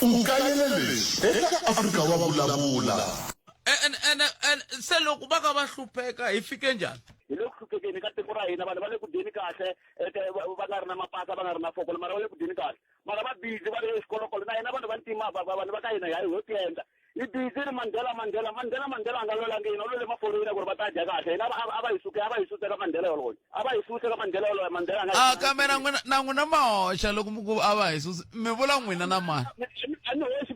U kayela leswi eka Afrika wa Vulavula. Ene ene ene se loko va ka va hlupheka hi fike njhani? Hi le ku hluphekeni ka tiko ra hina, vanhu va le ku dyeni kahle, va nga ri na mapasa, va nga ri na fokolo, mara va le ku dyeni kahle. Mara va busy va ri eswikolokolo, na hina vanhu va ntima vanhu va ka hina hi ho tiendla. Hi busy ri Mandela, Mandela, Mandela, Mandela a nga lwelangi hina, u lwele maforeyina ku ri va ta dya kahle. Hina a va hi suke, a va hi suse ka Mandela yoloye. A va hi suse ka Mandela yoloye, Mandela a nga hi. A kambe na n'wina na n'wina ma hoxa loko mi ku a va hi susi, mi vula n'wina na mani? A ni hoxi,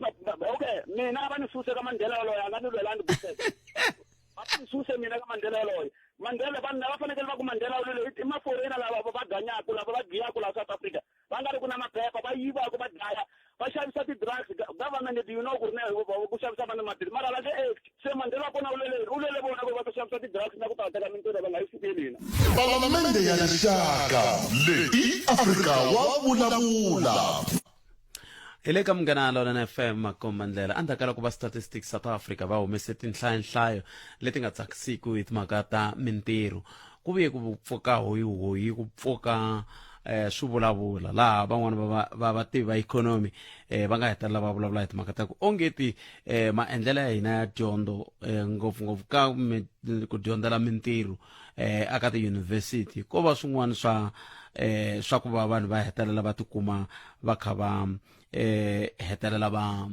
okay, mina a va ni suse ka Mandela yoloye, a nga ni lwelangi Bushek. Va ni suse mina ka Mandela yoloye. Mandela vanhu lava fanekele va ku Mandela u lwele i maforeyina lava va ganyaku, lava va giyaku laha South Africa. Va nga ri ku na maphepha, va yivaka, va dlaya, va xavisa ti-drugs. Government do you know ku ri na ku xavisa vanhu maphilisi, mara va nge act. Se Mandela wa kona u lwele yini? U lwele vona ku va ta xavisa ti-drugs na ku ta teka mintirho va nga yi sukeli hina. Palamende ya Rixaka leyi i Afrika wa Vulavula. Hi le ka Munghana Lonene FM makombandlela endzhaku ka loko va Statistics South Africa va humese tinhlayanhlayo leti nga tsakisiki hi timhaka ta mintirho ku vuye ku pfuka hoyihoyi ku pfuka eh swi vulavula laha van'wana va va vativi va ikhonomi eh va nga hetelela va vulavula hi timhaka ta ku ongeti eh maendlelo ya hina ya dyondzo eh ngopfungopfu ka ku dyondzela mintirho eh aka tiyunivhesiti ko va swin'wana swa eh swa ku va vanhu va hetelela va tikuma va kha va eh hetelela va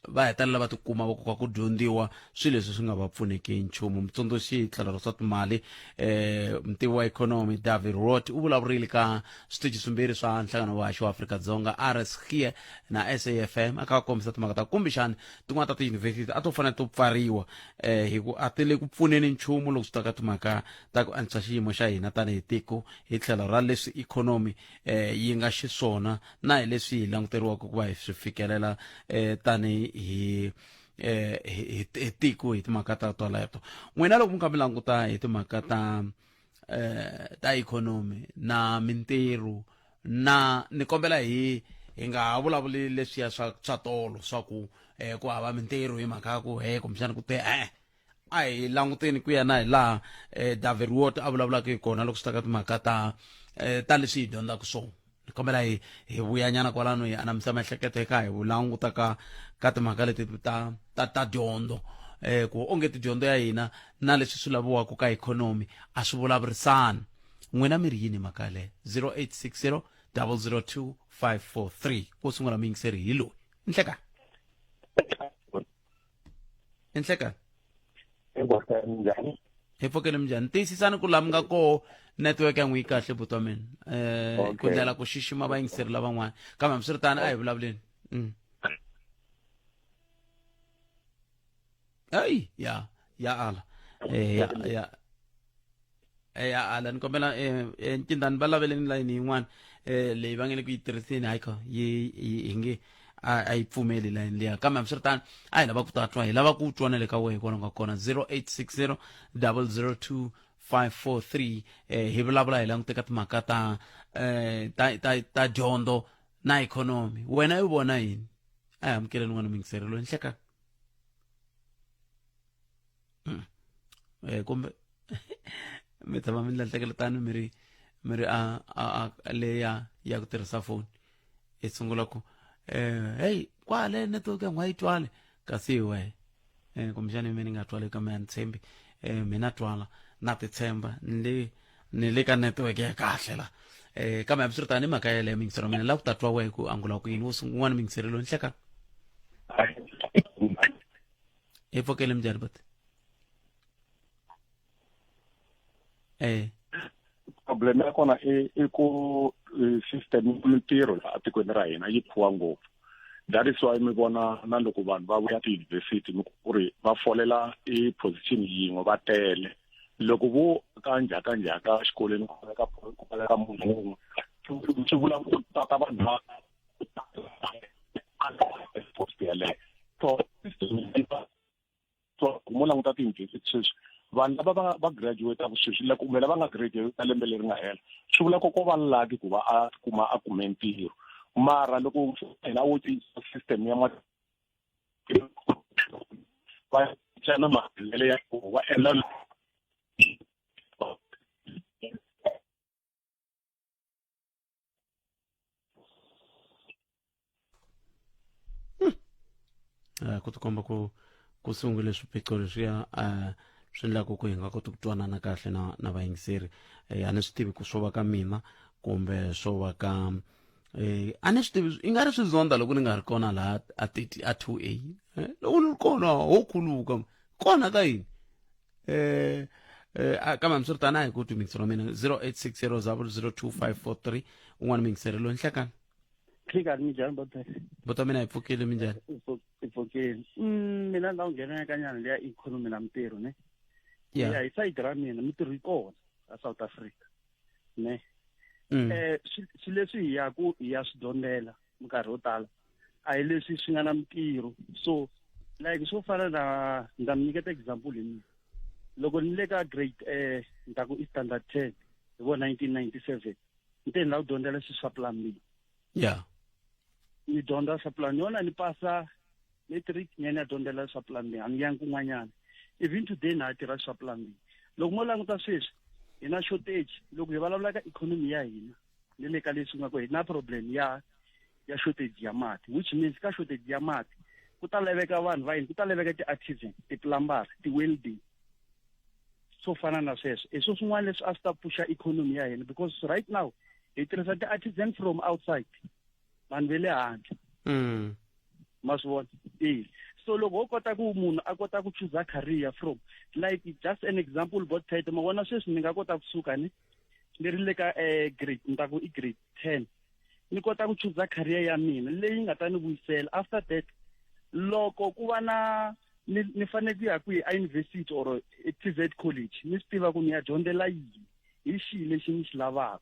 va hetelela va tikuma va koka ku dyondziwa swilo leswi swi nga va pfuneki nchumu. Mutsundzuxi hi tlhelo ra swa timali eh mutivi wa ikhonomi David Roth u vulavurile ka switichi swimbirhi swa nhlangano wa haxo wa Afrika-Dzonga RSG na SAFM a kha a kombisa timhaka ta kumbexani tin'wana ta tiyunivhesiti a to fanele to pfariwa eh hi ku a ti le ku pfuneni nchumu loko swi ta ka timhaka ta ku antswisa xiyimo xa hina tanihi tiko hi tlhelo ra leswi ikhonomi eh yi nga xiswona na hi leswi hi languteriwaka ku va hi swi fikelela eh tanihi eh hi tiko hi timhaka ta toleto. N'wina loko mi kha mi languta hi timhaka ta eh ta ikhonomi na mintirho, na ni kombela hi hi nga ha vulavuli leswiya swa swa tolo swa ku eh ku hava mintirho hi mhaka ya ku he kumbexana ku te eh a hi languteni ku ya na hi laha eh David Ward a vulavulaka hi kona loko swi ta ka timhaka ta eh ta leswi hi dyondzaka swona. Ni kombela hi hi vuyanyana kwalano hi anamisa miehleketo eka hi languta ka ka timhaka leti ta ta ta dyondzo eh ku onge tidyondzo ya hina na leswi swi laviwaka ka ikhonomi a swi vulavurisani. N'wina mi ri yini mhaka yaleyo? 0860 002 543. Wo sungula muyingiseri hi loyi. Nhlekani. Nhlekani. Njhani? Hi pfukile minjhani? Tiyisisani ku laha mi nga koho network ya n'wi yi kahle buti wa mina eh ku ndlela ku xixima vayingiseri lavan'wana, kambe hambiswiritano a hi vulavuleni. Ayi ya ya ala eh ya ya eh ya ala ni kombela eh, eh ncindani va laveleni layini yin'wana eh leyi va nge le ku yi tirhiseni hayi yi hi nge a yi pfumeli layini liya, kambe hambiswiritano a hi lava ku ta twa, hi lava ku twa na le ka wehe kona nga kona 0860 002 543. Eh hi vulavula hi langute ka timhaka ta eh ta ta ta dyondzo na ikhonomi, wena u vona yini? A hi amukeleni n'wana muyingiseri loyi. Nhlekani. Eh kumbe mi tshama mi nhlengeletano mi ri mi ri a a a leya ya ku tirhisa foni i sungula ku eh hey kwale network ya n'wa yi twale kasi hi wehe eh kumbexana mina ni nga twali kambe a ni tshembi eh mina twala na ti tshemba ni le ni le ka network ya kahle la eh kambe hambiswiritano i mhaka yeleyo miyingiselo mina la ku ta twa wehe ku angula ku yini wo sungula n'wana miyingiselo loyi. Nhlekani. Hi pfukele minjhani buti? Eh problem ya kona i i ku system ya mintirho laha tikweni ra hina yi phuwa ngopfu. That is why mi vona na loko vanhu va vuya tiyunivhesiti mi ku ri va folela i position yin'we va tele. Loko vo ka ndzhaka ndzhaka exikolweni ku laveka ku laveka munhu wun'we, swi vula ku tata vanhu va post yeleyo. So so mo languta tiyunivhesiti sweswi, vanhu lava va va graduate-aka sweswi loko kumbe lava nga graduate lembe leri nga hela, swi vula ku ko va lucky ku va a kuma a kume ntirho. Mara loko hina wo cinca system ya ma va cinca na maendlelo ya ku va endla. Ku tikomba ku ku sungule swiphiqo leswiya swi endlaku ku hi nga koti ku twanana kahle na na vayingiseri. A ni swi tivi ku swo va ka mina kumbe swo va ka a ni swi tivi, i nga ri swi zonda loko ni nga ri kona laha a 30 a 2A. Loko ni ri kona ho khuluka kona ka yini. Kambe hambiswiritano a hi ku twi mingiselo wa mina 0860 002543 un'wana mingiselo loyi nhlekani. Nhlikani, minjhani bote? Bota mina hi pfukile, minjhani? Hi pfukile. Mina ni la ku nghena eka nyana leya ikhonomi na mintirho ne. Ya hi sayiti ra mina mintirho yi kona a South Africa ne. Swi leswi hi ya ku hi ya swi dyondzela minkarhi yo tala a hi leswi swi nga na mintirho. So like swo fana na ni ta mi nyiketa example hi mina. Loko ni le ka grade ni ta ku i standard 10 hi vo 1997 ni te ni lava ku dyondzela swilo swa plumbing. Ni dyondza swa plumbing, yona ni pasa matric ni ya ni ya dyondzela swa plumbing, a ni yangi kun'wanyana. Even today na ha tirha swa plumbing. Loko mo languta sweswi hi na shortage, loko hi vulavula ka economy ya hina ni le ka leswi nga ku hi na problem ya shortage ya mati, which means ka shortage ya mati ku ta laveka vanhu va yini, ku ta laveka ti-artisan, ti-plumber, ti-welding, swo fana na sweswo. I swo swin'wana leswi a swi ta pfuxa economy ya hina, because right now hi tirhisa ti-artisan from outside, vanhu va le handle. Ma swi vona? E so loko ho kota ku munhu a kota ku choosa career from, like just an example, bot title, ma vona sweswi ni nga kota kusuka ni ni ri le ka grade, ni ta ku i grade 10, ni kota ku choosa career ya mina leyi nga ta ni vuyisela. After that loko ku va na ni fanele ku ya kwihi, a university or TVET college, ni swi tiva ku ni ya dyondzela yini, hi xihi lexi ni xi lavaka,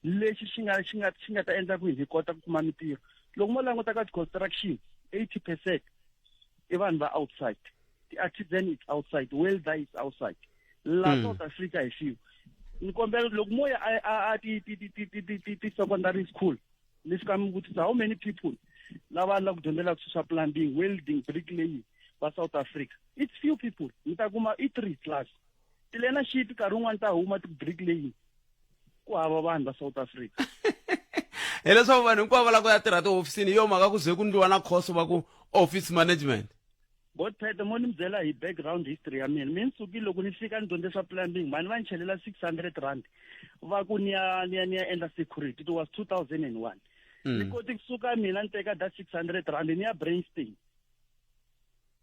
lexi xi nga ta endla ku hi kota ku kuma mintirho. Loko mo languta ka ti-construction, 80% i vanhu va outside, ti-artisan is outside, welder is outside la. South Africa hi few. Ni kombela loko mo ya a ti secondary school, ni fika mi vutisa how many people lava la ku dyondzela swilo swa plumbing, welding, bricklaying va South Africa, it's few people. Mi ta kuma i three class ti-learnership, nkarhi wun'wani ta huma ti-bricklaying, ku hava vanhu va South Africa. Hileswaku vanhu hinkwavo va lava ku ya tirha tihofisini, hi yo mhaka ku ze ku ndliwa na khoso va ku office management. Bot Pete, mo ni mi byela hi background history ya mina. Mi ni sukile loko ni fika ni dyondze swa plumbing, mhani va ni chelela R600, va ku ni ya endla security. It was 2001. Ni koti kusuka mina ni teka that R600 ni ya Bryanston,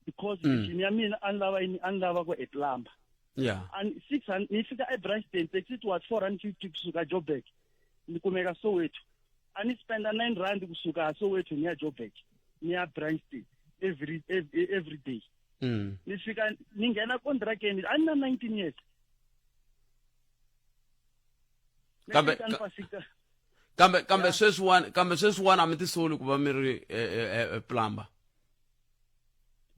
because vision ya mina a ni lava yini? A ni lava ku e plumber. And 600, ni fika eBryanston, taxi it was 450 kusuka Joburg, ni kumeka Soweto, a ni spenda R9 kusuka Soweto ni ya Joburg, ni ya Bryanston every day. Ni fika ni nghena contracteni, a ni na 19 years. Ni pasika. Kambe sweswiwani a mi tisoli ku va mi ri plumber?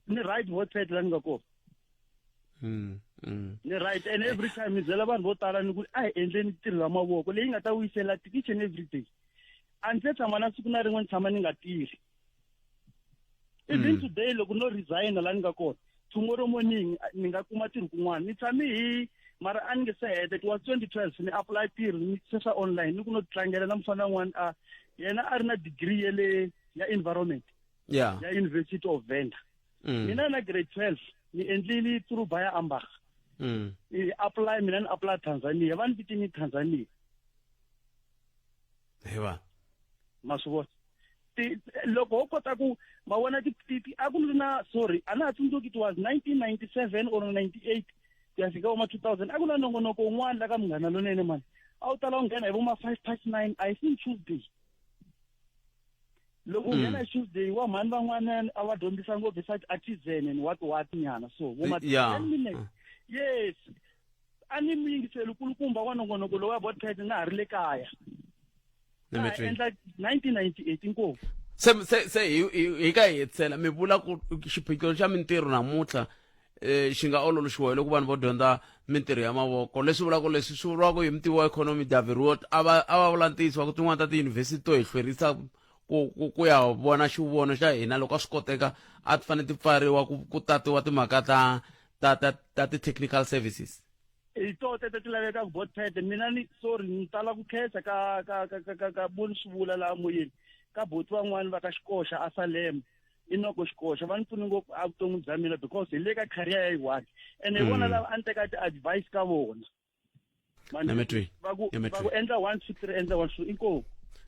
Ni right website la ni nga kona. Ni right, and every time ni byela vanhu vo tala ni ku a hi endleni ntirho ya mavoko leyi nga ta vuyisela each and every day. A ndzi se tshama na siku na rin'we ni tshama ni nga tirhi. Even today loko no resign la ni nga kona, tomorrow morning ni nga kuma ntirho kun'wana. Ni tshame hi mara a ni nge se heta, it was 2012, ni apply ntirho ni se swa online, ni ku no tlangela na mufana wun'wana, a yena a ri na degree ya le ya environment ya University of Venda. Mina na grade 12 ni endlile through Baya Ambach. Ni apply, mina ni apply Tanzania, va ni vitini Tanzania. Hi va Ma swi vona? Loko ho kota ku ma vona a ku ri na, sorry, a na ha tsundzuki, it was 1997 or 98 ku ya fika voma 2000, a ku na nongonoko wun'wana la ka Munghana Lonene mani, a wu tala ku nghena hi voma 9:05, I think Tuesday. Loko u nghena hi Tuesday wa mhani van'wana a va dyondzisa ngopfu hi swa artisan and what what nyana, so vo ma 10 minutes. Yes, a ni mi yingiseli kulukumba wa nongonoko lowu wa Botpet na ha ri le kaya. Ni mi Na ha twile. endla 1998 inkomu. Se hi ka hi hetisela, mi vula ku xiphiqo xa mintirho namuntlha xi nga ololoxiwa hi loko vanhu vo dyondza mintirho ya mavoko, leswi vulaka leswi swi vuriwaka hi mutivi wa ikhonomi David Rwoth, a va vula ntiyiso wa ku tin'wana ta tiyunivhesiti to hi hlwerisa ku ya vona xivono xa hina, loko a swi koteka a ti fanele ti pfariwa ku tatiwa timhaka ta ti-technical services. Hi to teto ti lavekaka, Botpet. Mina ni sorry, ni tala ku khensa ka boni swi vula laha moyeni ka boti van'wani va ka xikoxa a Salem. I Noko Xikoxa va ni pfune ngopfu evuton'wini bya mina because hi le ka career ya yi one ene hi vona lava a ni teka ti-advice ka vona. Nametwi. Va ku va ku endla 1 2 3 endla 1 2 inkomu.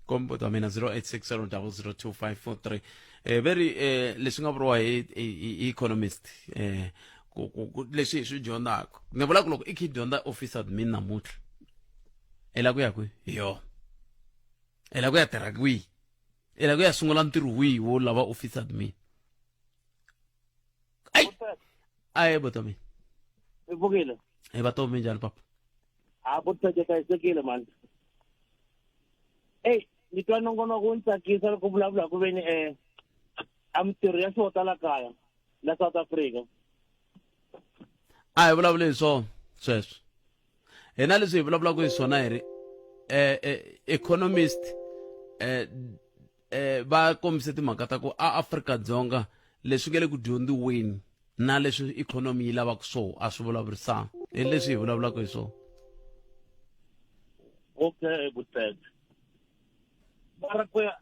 Kombo ta mina 0860002543. Veri leswi nga vuriwa hi hi economist ku ku leswi hi swi dyondzaka. Ni vula ku loko i kha i dyondza office admin namuntlha. I la ku ya kwihi? Hi yona. I la ku ya tirha kwihi? I la ku ya sungula ntirho wihi wo lava office admin? Ai. Ai botomi. I pfukile. Hi va tomi njhani papa? A ku tsake hlayisekile mani. Ey, ni twa nongonoko wu ni tsakisa loko vulavula ku veni a mintirho ya xota la kaya la South Africa. A hi vulavuli hi swona sweswo. Hina leswi hi vulavulaka hi swona hi ri economist va kombise timhaka ta ku a Afrika-Dzonga leswi nge le ku dyondziweni na leswi ikhonomi yi lavaka swo a swi vulavurisana hi leswi hi vulavulaka hi swona. Okay, Butete. Mara ku ya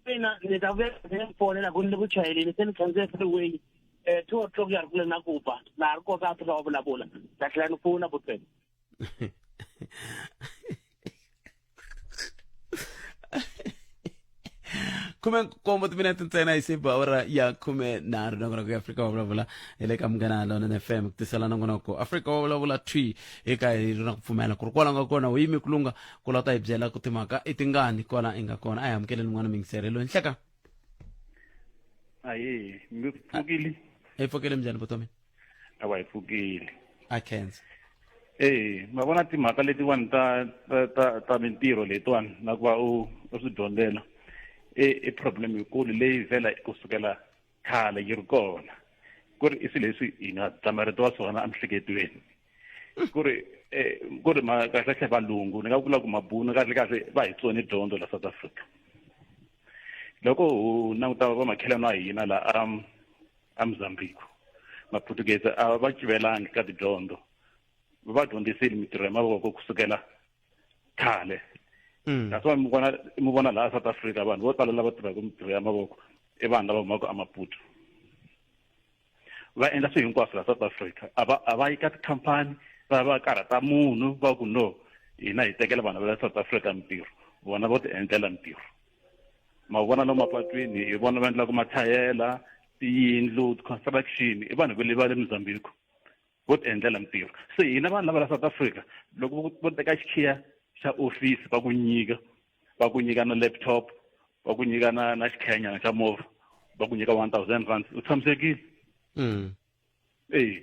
mina ni ta vuya ni mi fonela ku ni le ku chayeleni se ni khandziya freeway 2 o'clock ya ri kule na ku ba laha ri kota Afrika wa vulavula ta tlhela ni fona Butete. 17 timinete ntsena yi se awara ya 13 nongonoko ya Afrika wa vulavula hi le ka Munghana Lonene FM ku tisela nongonoko Afrika wa vulavula thwi eka hi ri na ku pfumela ku ri kwala nga kona u yimi ku lunga ku la ta hi byela ku timhaka i tingani kwala i nga kona a hi amukeleni n'wana mingiseri loyi nhleka. Aye, mi pfukile. Hi pfukile njhani vutomi? Awa hi pfukile. A khensa. Eh, ma vona timhaka letiwani ta ta ta, ta mintirho letiwani na ku va u u swi dyondzela i i problem yikulu leyi vhela kusukela khale yi ri kona ku ri i swilo leswi hi nga damarhetiwa swona emiehleketweni ku ri ku ri ma kahle kahle valungu ni nga vula ku mabunu kahle kahle va hi tsone dyondzo la South Africa loko u languta vamakhelwani wa hina la a a Mozambique Maputukezi a va civelangi ka tidyondzo va dyondzisile mintirho ya mavoko kusukela khale. That's why mi vona mi vona laha South Africa vanhu vo tala lava tirhaka mintirho ya mavoko i vanhu lava humaka eMaputo va endla swilo hinkwaswo laha South Africa a va a va yi ka tikhampani va va karhata munhu va ku no hina hi tekela vanhu va le South Africa mintirho vona vo ti endlela mintirho ma vona lomu mapatwini hi vona va endlaka mathayela tiyindlu construction i vanhu va le va le Mozambique vo ti endlela mintirho se hina vanhu lava la South Africa loko vo teka xikhiya xa office va ku nyika va ku nyika na laptop va ku nyika na na xikhiyanyana xa movha va ku nyika 1000 rand u tshamisekile. Eh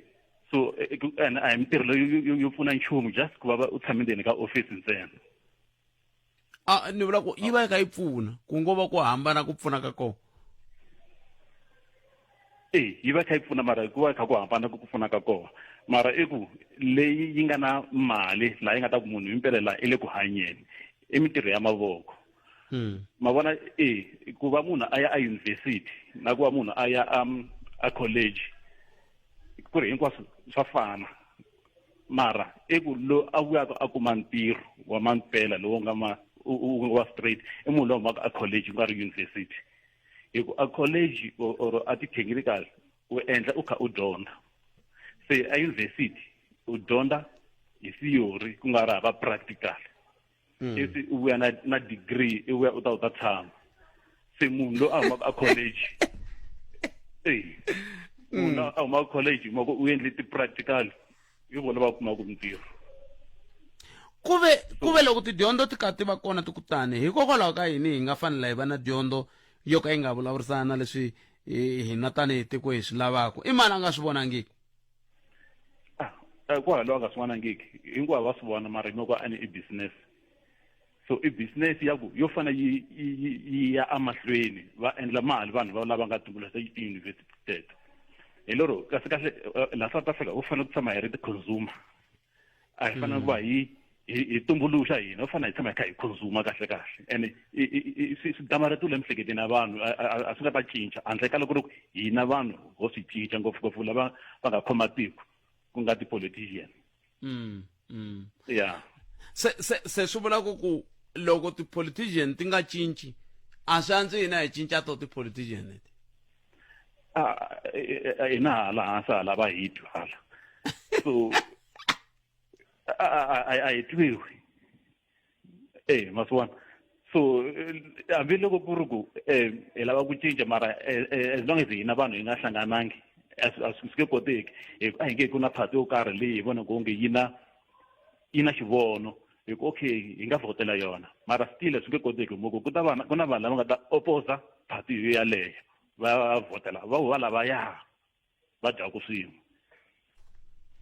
so and a hi mintirho leyo yo pfuna nchumu just ku va u tshame ndzeni ka office ntsena. A ni vula ku yi va yi kha yi pfuna ku ngo va ku hambana ku pfuna ka kona. Eh yi va kha yi pfuna mara ku va kha ku hambana ku pfuna ka kona mara i ku leyi yi nga na mali laha yi nga ta ku munhu himpela laha i le ku hanyeni i mintirho ya mavoko. Ma vona e ku va munhu a ya a university na ku va munhu a ya a college ku ri hinkwaswo swa fana mara i ku lo a vuyaka a kuma ntirho wa mampela lowu nga ma wa straight i munhu loyi humaka a college ku nga ri university hi ku a college or a ti-technical u endla u kha u dyondza se a university u dyondza hi theory ku nga ri hava practical. Ivi u vuya na na degree i vuya u ta u ta tshama se munhu loyi a humaka a college eh munhu loyi a humaka college mako u endle ti-practical hi vona va kumaka mintirho. Kuve kuve loko tidyondzo ti ka ti va kona ti kutani hikokwalaho ka yini hi nga fanela hi va na dyondzo yo ka yi nga vulavurisana na leswi hina tanihi tiko hi swi lavaka i mani a nga swi vonangiki? Ku hava loyi a nga swi vonangiki hinkwavo va swi vona mara hi mhaka a ni i business so i business ya ku yo fana yi yi ya emahlweni va endla mali vanhu va lava nga tumbuluxa tiyunivhesiti teto hi lero kahle kahle laha South Africa u fanele ku tshama hi ri ti-consumer a hi fanele ku va hi hi tumbuluxa hina u fanele hi tshama hi kha hi consumer kahle kahle ene swi damarhetiwile emiehleketweni ya vanhu a swi nga ta cinca handle ka loko ri hina vanhu ho swi cinca ngopfungopfu lava va nga khoma tiko ku nga ti-politician. Ya se se se swi vula ku ku loko ti-politician ti nga cinci a swi antswi hina hi cinca to ti-politician leti. A hina hala hansi hala va hi twi hala so a hi twiwi e ma swi vona so hambiloko ku ri ku um hi lava ku cinca mara as long as hina vanhu hi nga hlanganangi a swi nge koteki hi a hi nge ku na party yo karhi leyi hi vonaka onge yi na yi na xivono hi ku okay hi nga vhotela yona mara still swi nge koteki hi ku ta va ku na vanhu lava nga ta oposa party yo yaleyo va vhotela va va lavaya va dyaku swin'we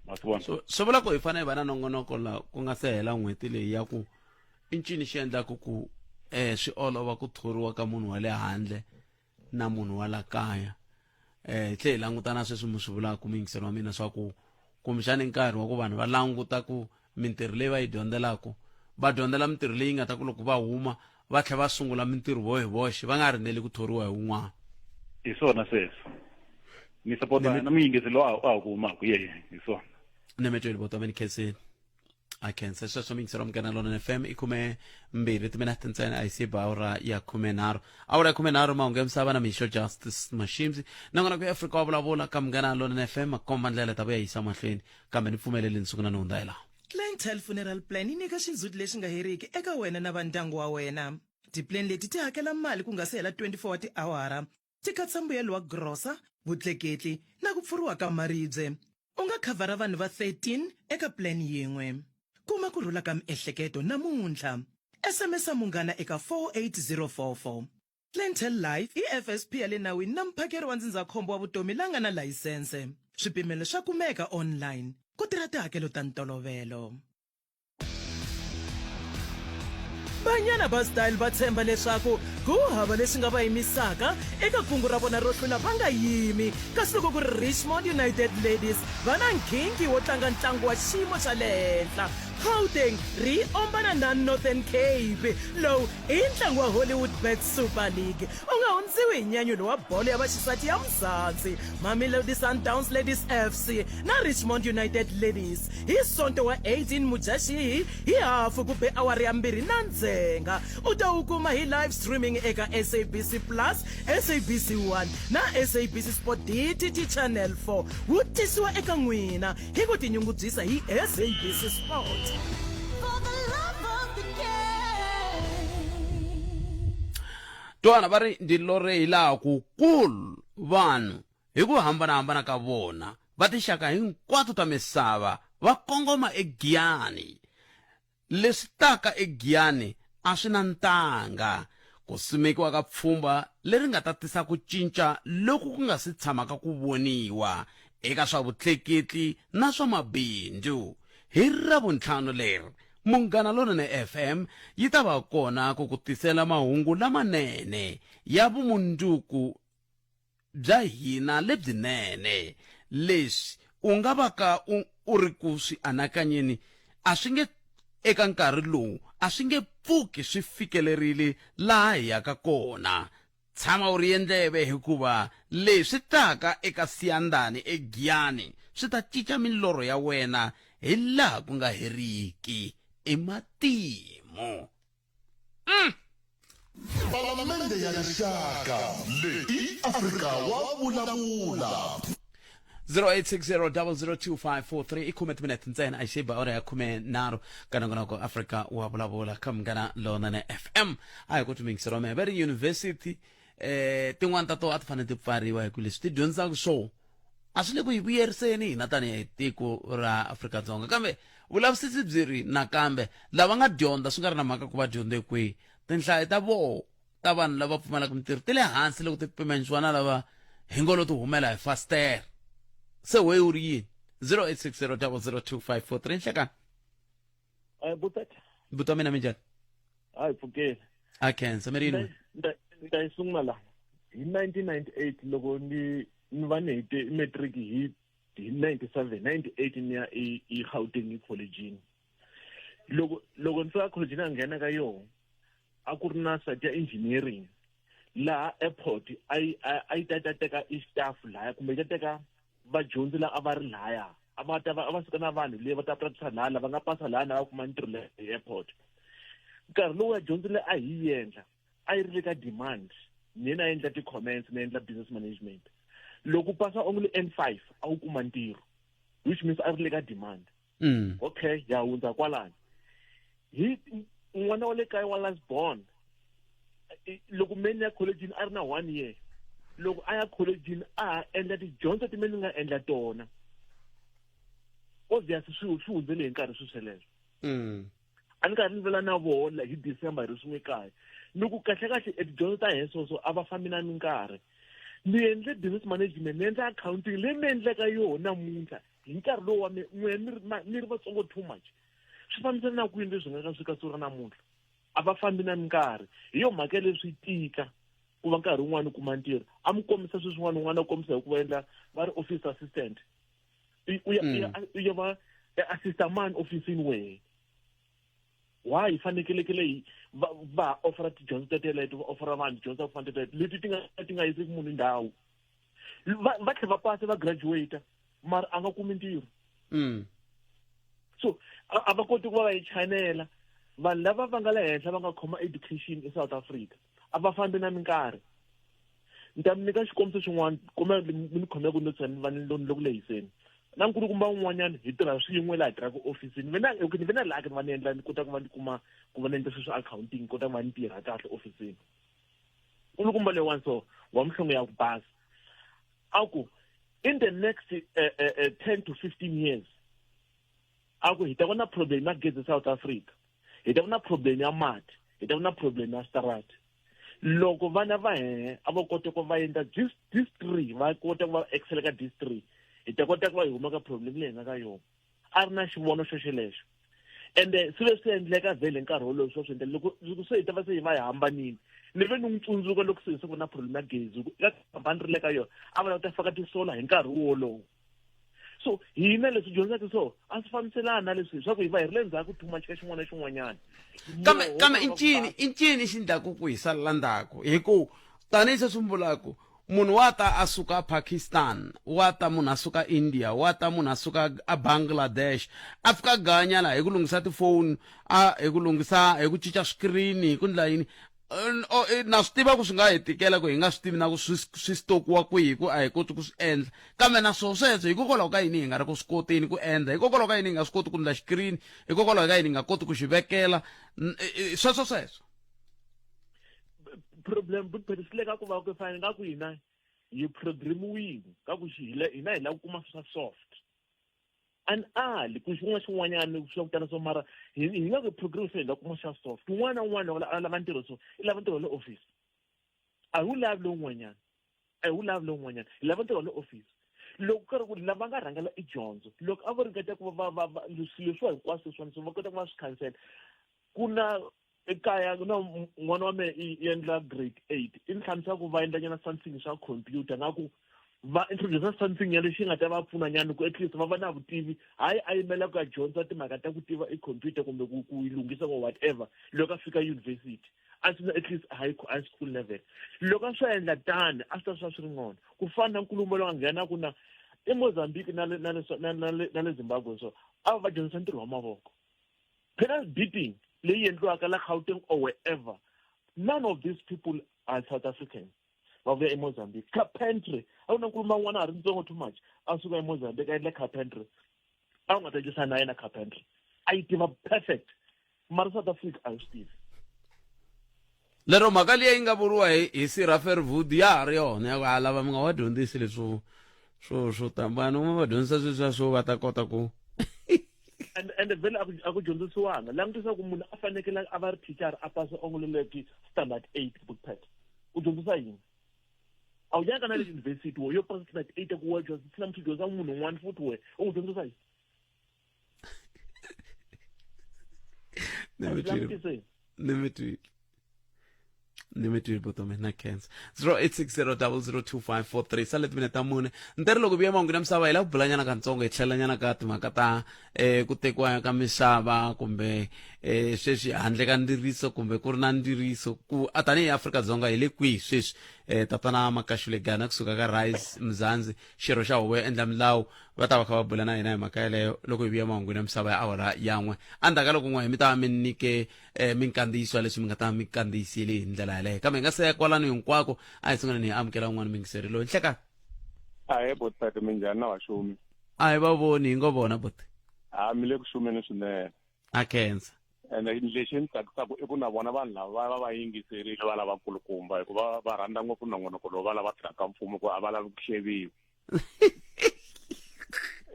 ma swi vona so swi vula ku hi fanele hi va na nongonoko la ku nga se hela n'hweti leyi ya ku i ncini xi endlaku ku um swi olova ku thoriwa ka munhu wa le handle na munhu wa la kaya um hi tlhe hi languta na sweswi mi swi vulaka muyingiseri wa mina swa ku kumbexani nkarhi wa ku vanhu va languta ku mintirho leyi va yi dyondzelaka va dyondzela mintirho leyi nga ta ku loko va huma va tlhela va sungula mintirho vo hi voxe va nga rindzeli ku thoriwa hi wun'wana hi swona sweswo ni sapota na muyingisi lowu a ha ku humaka yeye hi swona ni metweli voto mi ni khenseni a khensa sweswo miyingiselo munghana lonene fm i 12 timinete ntsena a yi si ba awara ya 13 awara ya 13 mahungu ya misava na mixo justice mashimzi nakona ku afrika wa vulavula ka munghana lonene fm makomba ndlela ta vuya yisa mahlweni kambe ni pfumeleli ni sungula ni hundza hi laha Clientele Funeral Plan yi nyika xindzhuti lexi nga heriki eka wena na va ndyangu wa wena. Tipuleni leti ti hakela mali ku nga si hela 24 wa tiawara, ti katsa mbuyelo wa grosa, vutleketli na ku pfuriwa ka maribye. U nga khavhara vanhu va 13 eka plan yin'we. Kuma ku rhula ka miehleketo namuntlha. SMS-a Munghana eka 48044. Clientele Life i FSP ya le nawini na muphakeri wa ndzindzakhombo wa vutomi la nga na layisense. Swipimelo swa kumeka online. Ku tirha tihakelo ta ntolovelo. Banyana ba Style va tshemba leswaku ku hava lexi nga va yimisaka eka kungu ra vona ro hlula va nga yimi, kasi loko ku ri Richmond United Ladies va na nkhinkhi wo tlanga ntlangu wa xiyimo xa le henhla. Gauteng ri ombana na Northern Cape. Lowu i ntlangu wa Hollywood Bets Super League. U nga hundziwi hi nyanyulo wa bolo ya vaxisati ya Mzansi, Mamelodi Sundowns Ladies FC na Richmond United Ladies hi Sonto wa 18 Mudyaxihi hi hafu ku be awara ya 2 na ndzhenga. U ta wu kuma hi live streaming eka SABC Plus, SABC 1 na SABC Sport DTT Channel 4. Wu tisiwa eka n'wina hi ku tinyungubyisa hi SABC Sport. Twana va ri ndzi lorhe hi laha kukulu vanhu hi ku hambanahambana ka vona va tinxaka hinkwato ta misava va kongoma eGiyani. Leswi taka eGiyani a swi na ntangha. Ku simekiwa ka pfhumba leri nga ta tisa ku cinca loku ku nga si tshamaka ku voniwa eka swa vutleketli na swa mabindzu. Hi Ravuntlhanu leri, Munghana Lonene FM yi ta va kona ku ku tisela mahungu lamanene ya vumundzuku bya hina lebyinene. Leswi u nga va ka u, u ri ku swi anakanyeni a swi nge eka nkarhi lowu a swi nge pfuki swi fikelerile laha hi yaka kona. Tshama u rhiye ndleve hikuva leswi taka eka Siyandhani eGiyani swi ta cinca milorho ya wena hi laha ku nga heriki. I matimu. Mm. Palamende ya Rixaka leyi i Afrika wa vulavula. 0860002543 i khume timinete ntsena a xi ba awara ya 13 ka nongonoko Afrika wa vulavula ka Munghana Lonene FM a hi ku timingisi rome va ri university eh tin'wana ta to a ti fanele ti pfariwa hi ku leswi ti dyondzisaka swo a swi le ku hi vuyeriseni hina tanihi tiko ra Afrika-Dzonga kambe vulavisisi byi ri nakambe lava nga dyondza swi nga ri na mhaka ku va dyondze kwihi tinhlayo ta voho ta vanhu lava pfumalaka mintirho ti le hansi loko ti pimanisiwa na lava hi ngo lo ti humela hi fastere se we u ri yini 0860 002 nhlekani Butet. Buti wa mina minjhani Hayi pfukeli. A khensa mi ri yini Ni ta yi sungula la. Hi 1998 loko ni ni va ni hete matric hi hi 97 98 ni ya e e Gauteng ecollege. Loko loko ni fika college na nghena ka yona a ku ri na site ya engineering laha airport a yi a yi ta ta teka i staff laya kumbe yi ta teka vadyondzi la a va ri laya a va ta va a va suka na vanhu le va ta practice laha lava nga pasa laha na va kuma ntirho le airport nkarhi lowu ya dyondzo leyi a hi yi endla a yi ri le ka demand mina na endla ti-comments na endla business management. Loko u pasa only N5 a wu kuma ntirho, which means a ri le ka demand. Okay, ya hundza kwalano. Hi n'wana wa le kaya wa last born, loko me ni ya college a ri na 1 year, loko a ya college a ha endla tidyondzo ti me ni nga endla tona. Obvious swi hundzele hi nkarhi swi sweleswo. A ni karhi ni vula na vona hi December hi ri swin'we kaya. Ni ku kahle kahle etidyondzo ta hina sweswo a va fambi na minkarhi. Ni endle business management, ni endla accounting leyi mi endleka yona namuntlha hi nkarhi lowu wa n'wina mi ri vatsongo too much. Swi fambisana na kwini leswi nga ka swi ka siku ra namuntlha? A va fambi na minkarhi. Hi yo mhaka leswi tika ku va nkarhi wun'wani u kuma ntirho. A mi kombisa sweswin'wana, un'wana a kombisa hi ku va endla va ri office assistant. U ya, u ya va assistant man office-ini wehe. Why hi fanekelekele hi va offera tidyondzo teteleto, va offera vanhu tidyondzo ta ku fana teteleto leti ti nga yiseki munhu ndhawu. Va tlhela va pasa va graduate mara a nga kumi ntirho. So a va koti ku va va yi chanela. Vanhu lava va nga le henhla va nga khoma education eSouth Africa a va fambi na minkarhi. Ni ta mi nyika xikombiso xin'wana, kumbe mi ni khomeka ku ni tshama va ni lo ku lehiseni. Na nkulukumba un'wanyana hi tirha swin'we laha hi tirhaka ofisini. Mina, okay, ni ve na luck ni va ni endla ni kota ku va ni kuma ku va ni endla swilo swa accounting, ni kota ku va ni tirha kahle ofisini. Nkulukumba leyiwani so wa muhlongo ya ku basa. A ku in the next 10 to 15 years a ku hi ta va na problem ya gezi South Africa, hi ta va na problem ya mati, hi ta va na problem ya switarati. Loko vana va hehe a va kota ku va endla this three, va kota ku va excel ka this three, hi ta kota ku va hi huma ka problem leyi hi nga ka yona. A ri na xivono xo xelexo. Ende swi ve swi endleka vhele nkarhi wolowo swa swi endla loko se hi ta va se hi va hi hambanile. Ni ve ni n'wi tsundzuka loko se se ku na problem ya gezi, ku eka khampani ri le ka yona a va lava ku ta faka ti-solar hi nkarhi wolowo. So hina leswi dyondzaka so a swi fambiselani na leswi swa ku hi va hi ri le ndzhaku too much ka xin'wana na xin'wanyana. Kambe i ncini xi ndlaku ku hi salela ndzhaku? Hi ku tanihi sweswi mi vulaka, munhu wa ta a suka Pakistan, wa ta munhu a suka India, wa ta munhu a suka a Bangladesh, a fika ganya laha hi ku lunghisa tifoni, a hi ku lunghisa, hi ku cinca swikirini, hi ku ndla yini. Na swi tiva ku swi nga hi tikela ku hi nga swi tivi na ku swi stokiwa kwihi, ku a hi koti ku swi endla. Kambe na swona sweswo, hikokwalaho ka yini hi nga ri ku swi koteni ku endla? Hikokwalaho ka yini hi nga swi koti ku ndla xikirini? Hikokwalaho ka yini hi nga koti ku xi vekela? Sweswo sweswo. Problem swi le ka ku va ku fana nga ku hina hi programmiwile ka ku hina hi lava ku kuma swa soft. An ali ku xin'wana xin'wanyana swa ku tala so mara hi nga ku program se hi lava ku kuma xa soft. Un'wana na un'wana a lava ntirho so i lava ntirho wa le office. A hi wu lavi lowun'wanyana. A hi wu lavi lowun'wanyana. Hi lava ntirho wa le office. Loko ku ri ku lava nga rhangela i dyondzo, loko a vo ringeta ku va va va swilo leswiwa hinkwaswo leswiwani so va kota ku va swi khansela. Ku na ekaya ku na n'wana wa mehe i endla grade 8, i ni hlamusela ku va endla nyana something swa computer, nga ku va introduce something ya lexi nga ta va pfuna nyana ku at least va va na vutivi, hayi a yimela ku ya dyondza timhaka ta ku tiva i computer kumbe ku yi lunghisa or whatever loko a fika university, a swi at least high school level. Loko a swi endla tani a swi ta swi swi ri ngcono. Ku fana na nkulumo lowu a nghena ku na eMozambique na le, na le, na, na le, na le Zimbabwe so a va dyondzisa ntirho wa mavoko. Phela beating leyi endliwaka la Gauteng or wherever, none of these people are South Africans. Va vuya eMozambique. Carpentry, a ku na nkulumo n'wana a ri ntsongo too much, a suka eMozambique a endla carpentry. A wu nga ta dyisa na yena carpentry. A yi tiva perfect. Mara South Africa a yi swi tivi. Lero mhaka liya yi nga vuriwa hi Sir Verwoerd ya ha ri yona ya ku a lava mi nga va dyondzisi leswo swo swo tambana, u nga va dyondzisa sweswiya swo va ta kota ku And vhele a ku dyondzisiwanga. Langutisa ku munhu a fanekele a va ri teacher a pasa ongoleleki standard 8 book pad. U dyondzisa yini? A wu yanga na le university wo yo pasa standard 8 ku wa dyondzisa na muthu dyondzisa munhu un'wana futhi we u n'wi dyondzisa yini? Ni mi twile vutomi na cancer. 0860002543 sale timinete ta mune ntere loko vuya mahungu ya misava hi lava ku bulanyana katsongo hi tlhelanyana ka timhaka ta ku tekiwa ka misava kumbe sweswi handle ka ndziriso kumbe ku ri na ndziriso ku a tanihi Afrika-Dzonga hi le kwihi sweswi. Tatana Makashule Gana kusuka ka Rise Mzansi, xirho xa huvo yo endla milawu, va ta va kha va bula na hina hi mhaka yeleyo loko hi vuya mahungwini ya misava ya awara yan'we. Endzhaku ka loko n'we mi ta va mi nyike minkandziyiso ya leswi mi nga ta mi kandziyisile hi ndlela yaleyo. Kambe hi nga se ya kwalano hinkwako, a hi sunguleni hi amukela un'wana muyingiseri loyi. Nhlekani. Ahee botipete minjhani na vaxumi? A hi va voni hi ngo vona buti. A mi le ku xumeni swinene. A khensa. Ene lexi ni tsakisaka i ku na vona vanhu lava va va va yingiserile va lava kulukumba hikuva va rhandza ngopfu nongonoko lowu va lava tirhaka mfumo ku a va lavi ku hleviwa.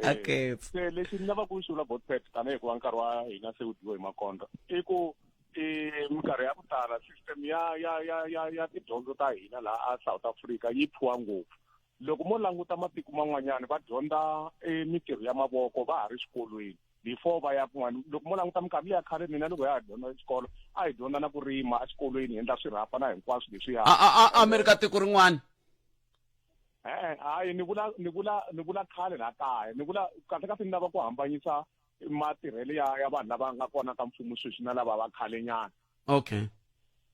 A khensa. Se lexi ni lavaka ku xi vula botpet tanihi hikuva nkarhi wa hina se wu dyiwe hi makondlo i ku i minkarhi ya ku tala system ya ya ya ya ya tidyondzo ta hina laha a South Africa yi phuwa ngopfu loko mo languta matiko man'wanyana va dyondza e mintirho ya mavoko va ha ri xikolweni before va ya kun'wana loko mo languta minkarhi leya khale mina loko ya ha dyondza xikolo a hi dyondza na ku rima exikolweni hi endla swirhapa na hinkwaswo leswiya a a a Amerika tiko rin'wana e-e hayi ni vula ni vula ni vula khale laha kaya ni vula kahle kahle ni lava ku hambanyisa matirhelo ya ya vanhu lava nga kona ka mfumo sweswi na lava va khalenyana okay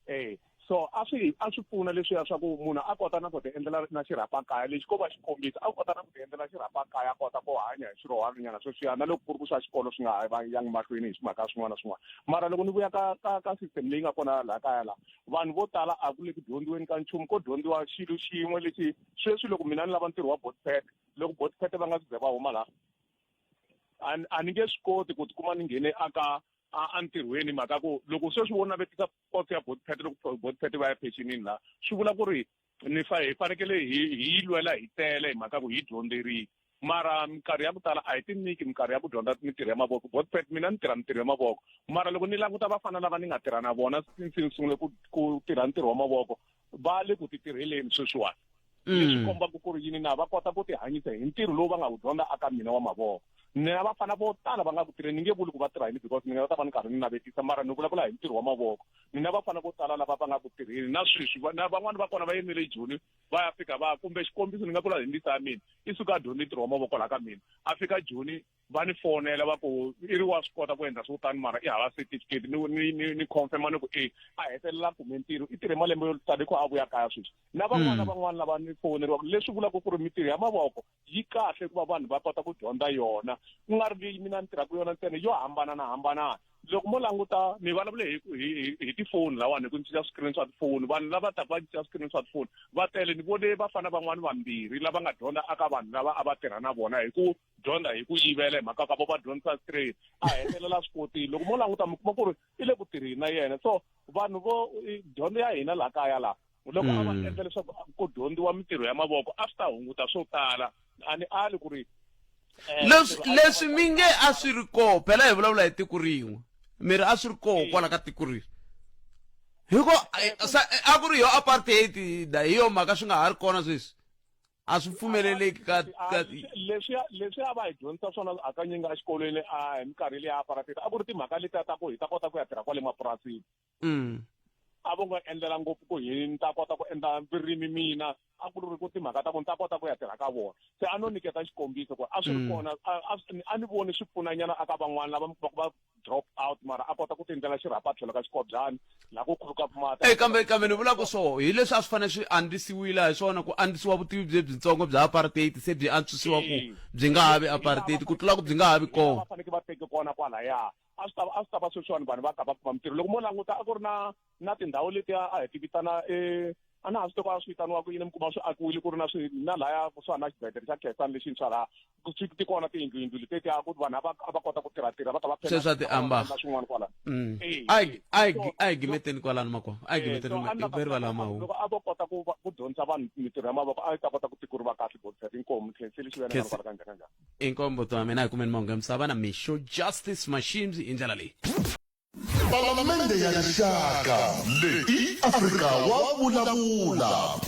eh so a swi a swi pfuna leswiya swa ku munhu a kota na ku ti endlela na xirhapa kaya lexi ko va xikombiso a kota na ku ti endlela xirhapa kaya a kota ku hanya hi swirhohanyana sweswiya na loko ku ri ku swa xikolo swi nga ha va yangi mahlweni hi mhaka swin'wana na swin'wana mara loko ni vuya ka ka ka system leyi nga kona laha kaya laha vanhu vo tala a ku le ku dyondziweni ka nchumu ko dyondziwa xilo xin'we lexi sweswi loko mina ni lava ntirho wa botpet loko botpet va nga si ze va huma laha a ni nge swi koti ku tikuma ni nghene aka a entirhweni mhaka ku loko sweswi wo navetisa poso ya botpet loko botpet va ya pensionini laha swi vula ku ri ni fa hi fanekele hi hi yi lwela hi tele hi mhaka ku hi dyondzerile mara minkarhi ya ku tala a hi tinyiki minkarhi ya ku dyondza mintirho ya mavoko botpet mina ni tirha mintirho ya mavoko mara loko ni languta vafana lava ni nga tirha na vona since ni sungule ku ku tirha ntirho wa mavoko va le ku ti tirheleni sweswiwani leswi kombaka ku ri yini na va kota ku tihanyisa hi ntirho lowu va nga wu dyondza aka mina wa mavoko ni na vafana vo tala va nga ku tirheni ni nge vuli ku va tirha yini because ni nga ta va ni karhi ni navetisa mara ni vulavula hi ntirho wa mavoko ni na vafana vo tala lava va nga ku tirheni na sweswi na van'wani va kona va yimele joni va ya fika va kumbe xikombiso ni nga vula hi ndisa ya mina i suka a dyondze ntirho wa mavoko laha ka mina a fika joni va ni fonela va ku i ri wa swi kota ku endla swo tani mara i hava certificate ni ni ni ni confirma ni ku e a hetelela kume ntirho i tirhe malembe yo tala hikuva a vuya kaya sweswi na van'wana van'wana lava ni foneriwaka leswi vulaka ku ri mintirho ya mavoko yi kahle ku va vanhu va kota ku dyondza yona ku nga ri leyi mina ni tirhaka yona ntsena yo hambana na hambanana loko mo languta mi vulavule hi hi hi tifoni lawani hi ku cinca swikrini swa tifoni vanhu lava taka va cinca swikrini swa tifoni va tele ni vone vafana van'wani vambirhi lava nga dyondza aka vanhu lava a va tirha na vona hi ku dyondza hi ku yivela hi mhaka ka vo va dyondzisa straight a hetelela swi kotile loko mo languta mi kuma ku ri i le ku tirheni na yena so vanhu vo dyondzo ya hina laha kaya laha loko a va endla leswaku ku dyondziwa mintirho ya mavoko a swi ta hunguta swo tala a ni ali ku ri leswi leswi mi nge a swi ri koho phela hi vulavula hi tiko rin'we mi ri a swi ri koho kwala ka tiko ri hiko a ku ri yo apartheid hi yo mhaka swi nga ha ri kona sweswi a swi pfumeleleki ka ka leswiya leswiya va hi dyondzisa swona hakanyingi exikolweni a hi minkarhi leyi apartheid a ku ri timhaka letiya ta ku hi ta kota ku ya tirha kwale mapurasini a vo nga endlela ngopfu ku hi ni ta kota ku endla vurimi mina a ku ri ku timhaka ta ku ni ta kota ku ya tirha ka vona se a no nyiketa xikombiso ku a swi ri kona a ni voni swi pfunanyana aka van'wana lava mi kumaka va drop out mara a kota ku ti endlela xirhapa tlhelo ka xikobyani laha ku khuluka mati e kambe kambe ni vula ku so hi leswi a swi fanele swi andzisiwile hi swona ku andzisiwa vutivi bye byitsongo bya apartheid se byi antswisiwa ku byi nga ha vi apartheid ku tlula ku byi nga ha vi kona va fanekele va teke kona kwalaya a swi ta a swi ta va sweswiwani vanhu va ka va kuma mintirho loko mo languta a ku ri na na tindhawu letiya a hi ti vitana a na ha swi tivi ku a swi vitaniwa ku yini mi kuma swi akiwile ku ri na swi na laya kusuhani na xibedhlele xa Khensani lexintshwa laha swi ti kona tiyindlu yindlu letiya ku vanhu a va a va kota ku tirha tirha va ta va se swa tiamba swin'wana kwala a hi a hi a hi gimeteni kwalano makwavo a hi gimeteni veri va lama mahungu loko a vo kota ku ku dyondzisa vanhu mintirho ya mavoko a yi ta kota ku tiko ri va kahle Godfrey inkomu khensile xi vena kwala ka njhani njhani inkombo to mina hi kumeni mahungu ya misava na Misho Justice Mashimzi hi ndlela leyi Palamende ya Rixaka leyi Afrika wa vulavula.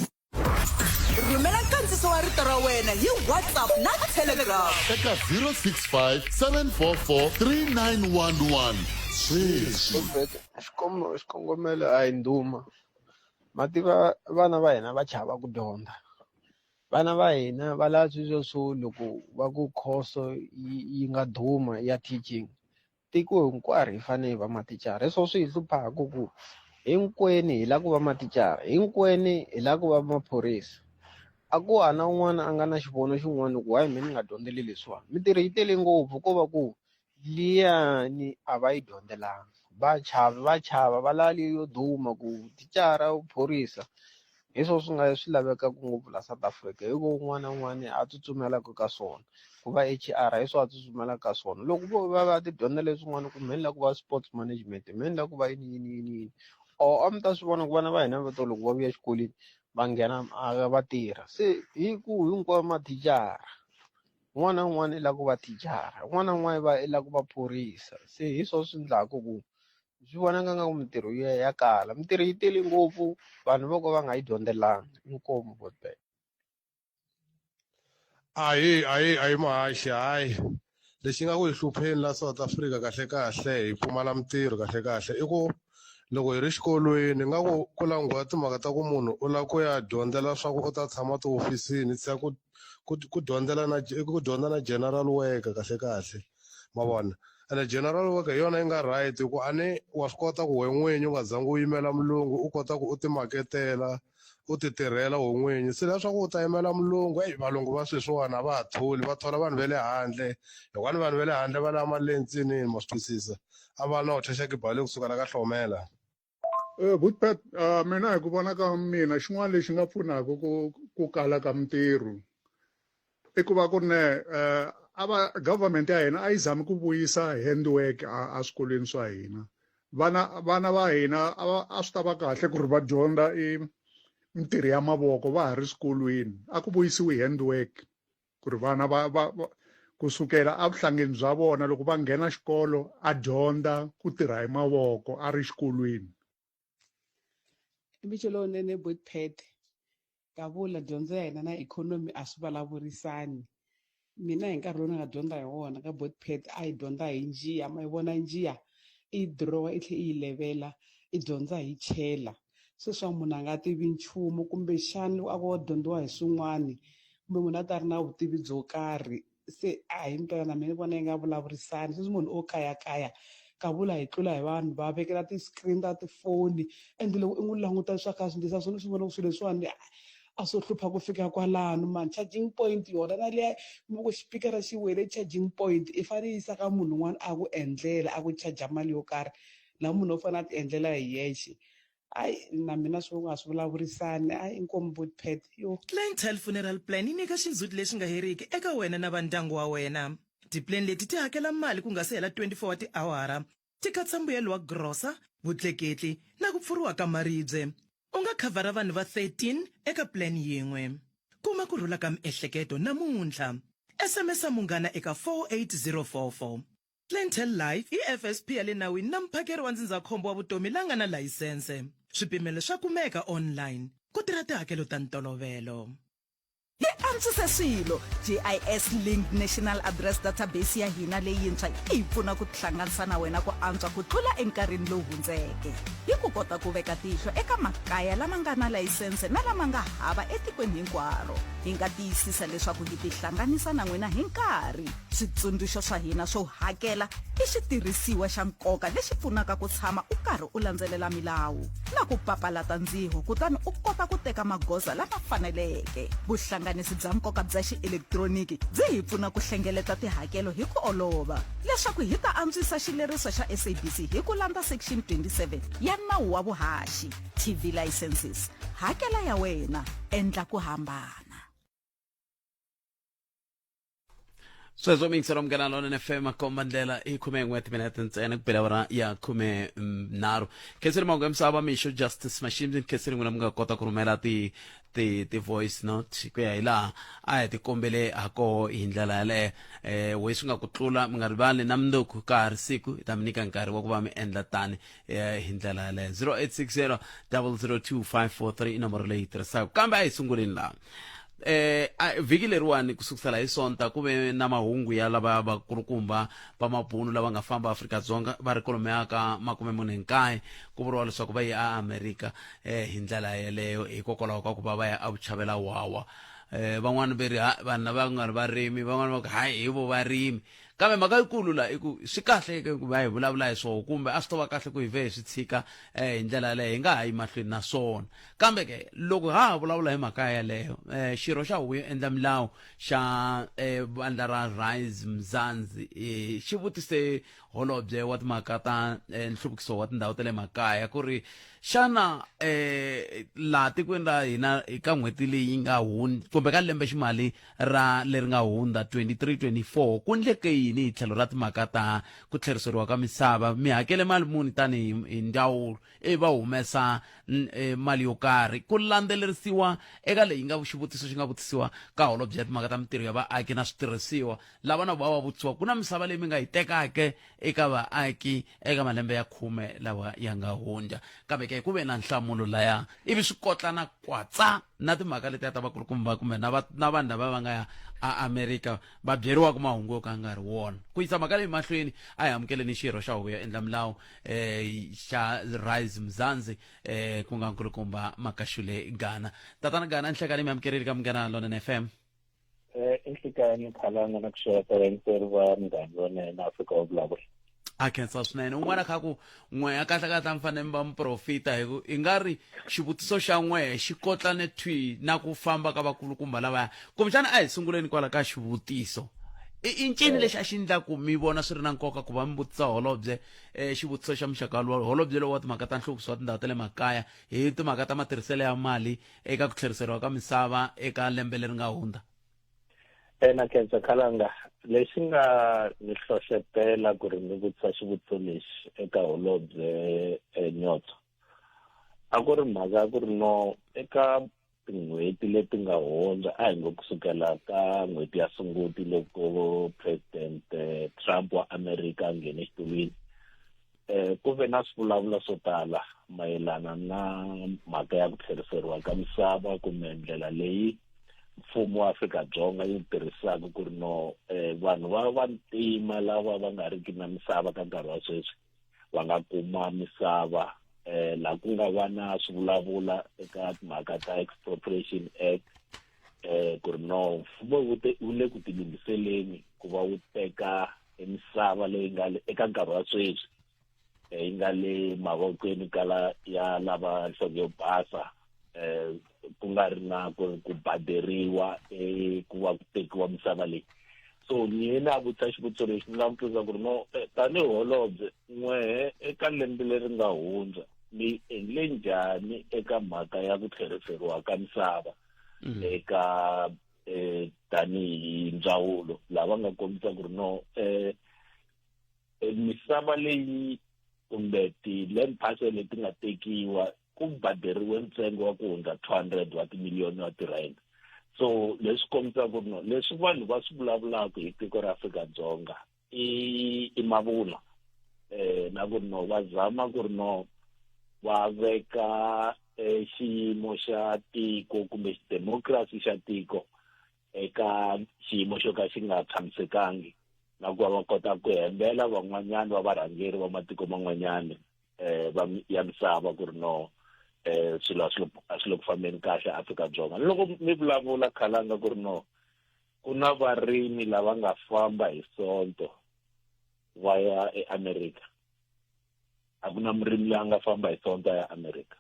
Rhumela nkandziso wa rito ra wena hi WhatsApp na Telegram. Eka 065 744 3911 sweswi. Xikongomelo a hi ndhuma ma tiva vana va hina va chava ku dyondza vana va hina va lava sweswiya swo loko va ku khoso yi nga duma ya teaching tiko hinkwaro hi fanele hi va mathicara hi swona swi hi hluphaka ku hinkwenu hi lava ku va mathicara hinkwenu hi lava ku va maphorisa a ku ha na un'wana a nga na xivono xin'wana ku why mina ni nga dyondzeli leswiwani mintirho yi tele ngopfu ko va ku liyani a va yi dyondzelanga va chava va chava va lava leyo duma ku thicara phorisa. Hi swona swi nga swi lavekaka ngopfu la South Africa hi ku un'wana na un'wana a tsutsumelaka ka swona ku va H_R hi swona a tsutsumelaka ka swona. Loko vo va va ti dyondzela leswin'wana ku mehe ni lava ku va sports management mehe ni lava ku va yini yini yini yini or a mi ta swi vona ku vana va hina va to loko va vuya exikolweni va nghena va tirha se hi ku hinkwavo mathicara un'wana na un'wana i lava ku va thicara un'wana na un'wana i lava ku va phorisa se hi swona swi endlaka ku swi vonaka nga ku mintirho ya ya kala mintirho yi tele ngopfu vanhu vo ka va nga yi dyondzelanga inkomu botbet Ahee ahee ahee muhaxi hayi lexi nga ku hi hlupheni la South Africa kahle kahle hi pfumala mintirho kahle kahle i ku loko hi ri xikolweni nga ku ku langhiwa timhaka ta ku munhu u lava ku ya dyondzela swa ku u ta tshama tihofisini tshika ku ku ku dyondzela na ku dyondza na general work kahle kahle ma vona ene general work hi yona yi nga right hi ku a ni wa swi kota ku wena n'winyi u nga zangi u yimela mulungu u kota ku u ti maketela u ti tirhela wena n'winyi se leswaku u ta yimela mulungu eyi valungu va sweswiwani a va ha tholi va thola vanhu va le handle hikuva ni vanhu va le handle va lava mali leyi ntsinini ma swi twisisa a va na u thya xakibali kusuka la ka hlomela Eh, Boetpet, uh, mina hi ku vona ka mina xin'wana lexi nga pfunaka ku ku kala ka mintirho i ku va ku ri ne uh, a va government ya hina a yi zami ku vuyisa handwork a swikolweni swa hina vana vana va hina a a swi ta va kahle ku ri va dyondza i mintirho ya mavoko va ha ri swikolweni a ku vuyisiwi handwork ku ri vana va va kusukela evuhlangeni bya vona loko va nghena xikolo a dyondza ku tirha hi mavoko a ri xikolweni i mixo lowunene botpet kavula dyondzo ya hina na ikhonomi a swi vulavurisani mina hi nkarhi lowu ni nga dyondza hi wona ka botpet a hi dyondza hi njiya ma yi vona njiya i yi dirowa i tlhela i yi levela i dyondza hi chela Sweswiwa munhu a nga tivi nchumu kumbexana loko a vo dyondziwa hi swin'wani kumbe munhu a ta ri na vutivi byo karhi se a hi mpela na mina ni vona yi nga vulavurisani sweswi munhu o kayakaya kavula hi tlula hi vanhu va vekela ti-screen ta tifoni ende loko i n'wi languta leswi a kha a swi endlisa swona u swi vona ku swilo leswiwani a swo hlupha ku fika kwalano mani charging point yona na liya kuma ku xipikara xi wele charging point i fanele i yisa ka munhu un'wana a ku endlela a ku charger mali yo karhi laha munhu u fanele a ti endlela hi yexe ayi na mina swo nga swi vulavurisani ayi inkomu botpet yo Clientele Funeral Plan yi nyika xindzhuti lexi nga heriki eka wena na va ndyangu wa wena. Tipuleni leti ti hakela mali ku nga si hela 24 wa tiawara, ti katsa mbuyelo wa grosa, vutleketli na ku pfuriwa ka maribye. U nga khavhara vanhu va 13 eka plan yin'we. Kuma ku rhula ka miehleketo namuntlha. SMS-a Munghana eka 48044. Clientele Life i FSP ya le nawini na muphakeri wa ndzindzakhombo wa vutomi la nga na layisense. Swipimelo swa kumeka online. Ku tirha tihakelo ta ntolovelo. Hi antswise swilo. GIS Linked National Address Database ya hina leyintshwa yi hi pfuna ku tihlanganisa na wena ku antswa ku tlula enkarhini lowu hundzeke. Hi ku kota ku veka tihlo eka makaya lama nga na layisense na lama nga hava etikweni hinkwaro, hi nga tiyisisa leswaku hi tihlanganisa na n'wina hi nkarhi. Switsundzuxo swa hina swo hakela i xitirhisiwa xa nkoka lexi pfunaka ku tshama u karhi u landzelela milawu na ku papalata ndziho kutani u kota ku teka magoza lama faneleke. Vuhlanganisi bya nkoka bya xielekitroniki byi hi pfuna ku hlengeleta tihakelo hi ku olova leswaku hi ta antswisa xileriso xa SABC hi ku landza Section 27 ya Nawu wa Vuhaxi, TV Licences. Hakela ya wena, endla ku hambana. Sweswo miyingiselo munghana lonene fm komba ndlela i 11 timinete ntsena ku bela awara ya 13 khenseni mahungu ya misava mixo justice mashimzi khenseni n'wina mi nga kota ku rhumela ti ti ti voice note ku ya hi laha a hi ti kombele ha koho hi ndlela yaleyo um we swi nga ku tlula mi nga rivali na mundzuku ka ha ri siku hi ta mi nyika nkarhi wa ku va mi endla tani hi ndlela yaleyo 0860 002 543 i nomboro leyi tirhisaka kambe a hi sunguleni laha eh vhiki leriwani ku sukusela hi sonta ku ve na mahungu ya lava vakulukumba va mabunu lava nga famba Afrika-Dzonga va ri kwalomuya ka 49 ku vuriwa leswaku va ye eAmerika eh hi ndlela yeleyo hikokwalaho ka ku va va ya evuchavela wawa eh van'wani ve ri ha vanhu lava nga ri varimi van'wani va ku hayi hi vo varimi. Kambe mhaka yikulu la i ku swi kahle ke ku va hi vulavula hi swona kumbe a swi to va kahle ku hi vhe hi swi tshika um hi ndlela yaleyo hi nga ha yi mahlweni na swona. Kambe ke loko ha ha vulavula hi mhaka yaleyo um xirho xa huvo yo endla milawu xa um vandla ra Rise Mzansi um xi vutise holobye wa timhaka ta nhluvukiso wa tindhawu ta le makaya ku ri xana eh laha tikweni ra hina eka n'hweti leyi nga hundza kumbe ka lembe ximali ra leri nga hundza 23 24 ku ndleke yini hi tlhelo ra timhaka ta ku tlheriseriwa ka misava mi hakele mali muni tanihi hi ndzawulo ivi va humesa mali yo karhi ku landzelerisiwa eka leyi nga xivutiso xi nga vutisiwa ka holobye ya timhaka ta mintirho ya vaaki na switirhisiwa lava na va va vutisiwa ku na misava leyi mi nga yi tekaka eka vaaki eka malembe ya khume lawa ya nga hundza kambe ke ku ve na nhlamulo laya ivi swi kotlana kwatsa na timhaka letiya ta vakulukumba kumbe na va na vanhu lava va nga ya aAmerika va byeriwaka mahungu yo ka nga ri wona ku yisa mhaka leyi mahlweni a hi amukeleni xirho xa huvo yo endla milawu eh xa Rise Mzansi eh ku nga nkulukumba Makashule Gana tatana Gana nhlekani mi amukerile ka Munghana Lonene FM. I nhlikani khalanga na ku xeweta vayingiseri va Munghana Lonene Afrika wa vulavula. A khensa swinene un'wana kha ku n'we a kahle kahle a mi fanele mi va muprofita hi ku i nga ri xivutiso xa n'we xi kotlane thwi na ku famba ka vakulukumba lavaya kumbexana a hi sunguleni kwala ka xivutiso i i ncini lexi a xi endla ku mi vona swi ri na nkoka ku va mi vutisa holobye um xivutiso xa muxaka walowo holobye lowu wa timhaka ta nhluvukiso wa tindhawu ta le makaya hi timhaka ta matirhiselo ya mali eka ku tlheriseriwa ka misava eka lembe leri nga hundza? Ena khensa khalanga lexi nga ni hlohletela ku ri ni vutisa xivutiso lexi eka holobye eh, Nyotso a ku ri mhaka ya ku ri no eka tin'hweti leti nga hundza a hi ngo kusukela ka n'hweti ya sunguti loko president eh, Trump wa Amerika a nghene xitulwini eh ku ve na swivulavula swo tala mayelana na mhaka ya ku tlheriseriwa ka misava kumbe ndlela leyi mfumo wa Afrika-Dzonga yi tirhisaka ku ri no eh, vanhu va vantima lava va nga riki na misava ka nkarhi wa sweswi va nga kuma misava eh la ku nga va na swivulavula eka timhaka ta expropriation act eh ku ri no mfumo wu le ku tilunghiseleni ku va wu teka misava leyi nga le eka nkarhi wa sweswi eh, yi nga le mavokweni kala ya lava nhloko yo basa eh ku nga ri na ku ku baderiwa eh ku va ku tekiwa misava leyi so ni yena a vutisa xivutiso lexi ni nga n'wi vutisa ku ri no eh, tanihi holobye n'wehe eka lembe leri nga hundza mi endle njhani eka mhaka ya ku tlheriseriwa ka misava mm. eka eh tanihi ndzawulo lava nga kombisa ku ri no eh, eh misava leyi kumbe ti-land parcel leti nga tekiwa ku baderiwe ntsengo wa ku hundza 200 wa timiliyoni wa tirhand so leswi kombisaka ku ri no leswi vanhu va swi vulavulaka hi tiko ra Afrika-Dzonga i i mavunwa eh na ku ri no va zama ku ri no va veka eh, xiyimo xa tiko kumbe xidemokirasi xa tiko eka xiyimo xo ka xi nga tshamisekangi na ku va va kota ku hembela van'wanyana va varhangeri va matiko man'wanyana eh va ya misava ku ri no eh swilo a swi le ku fambeni kahle Afrika-Dzonga loko mi vulavula khalanga ku ri no ku na varimi lava nga famba hi sonto va ya eAmerika a ku na murimi loyi a nga famba hi sonto a ya Amerika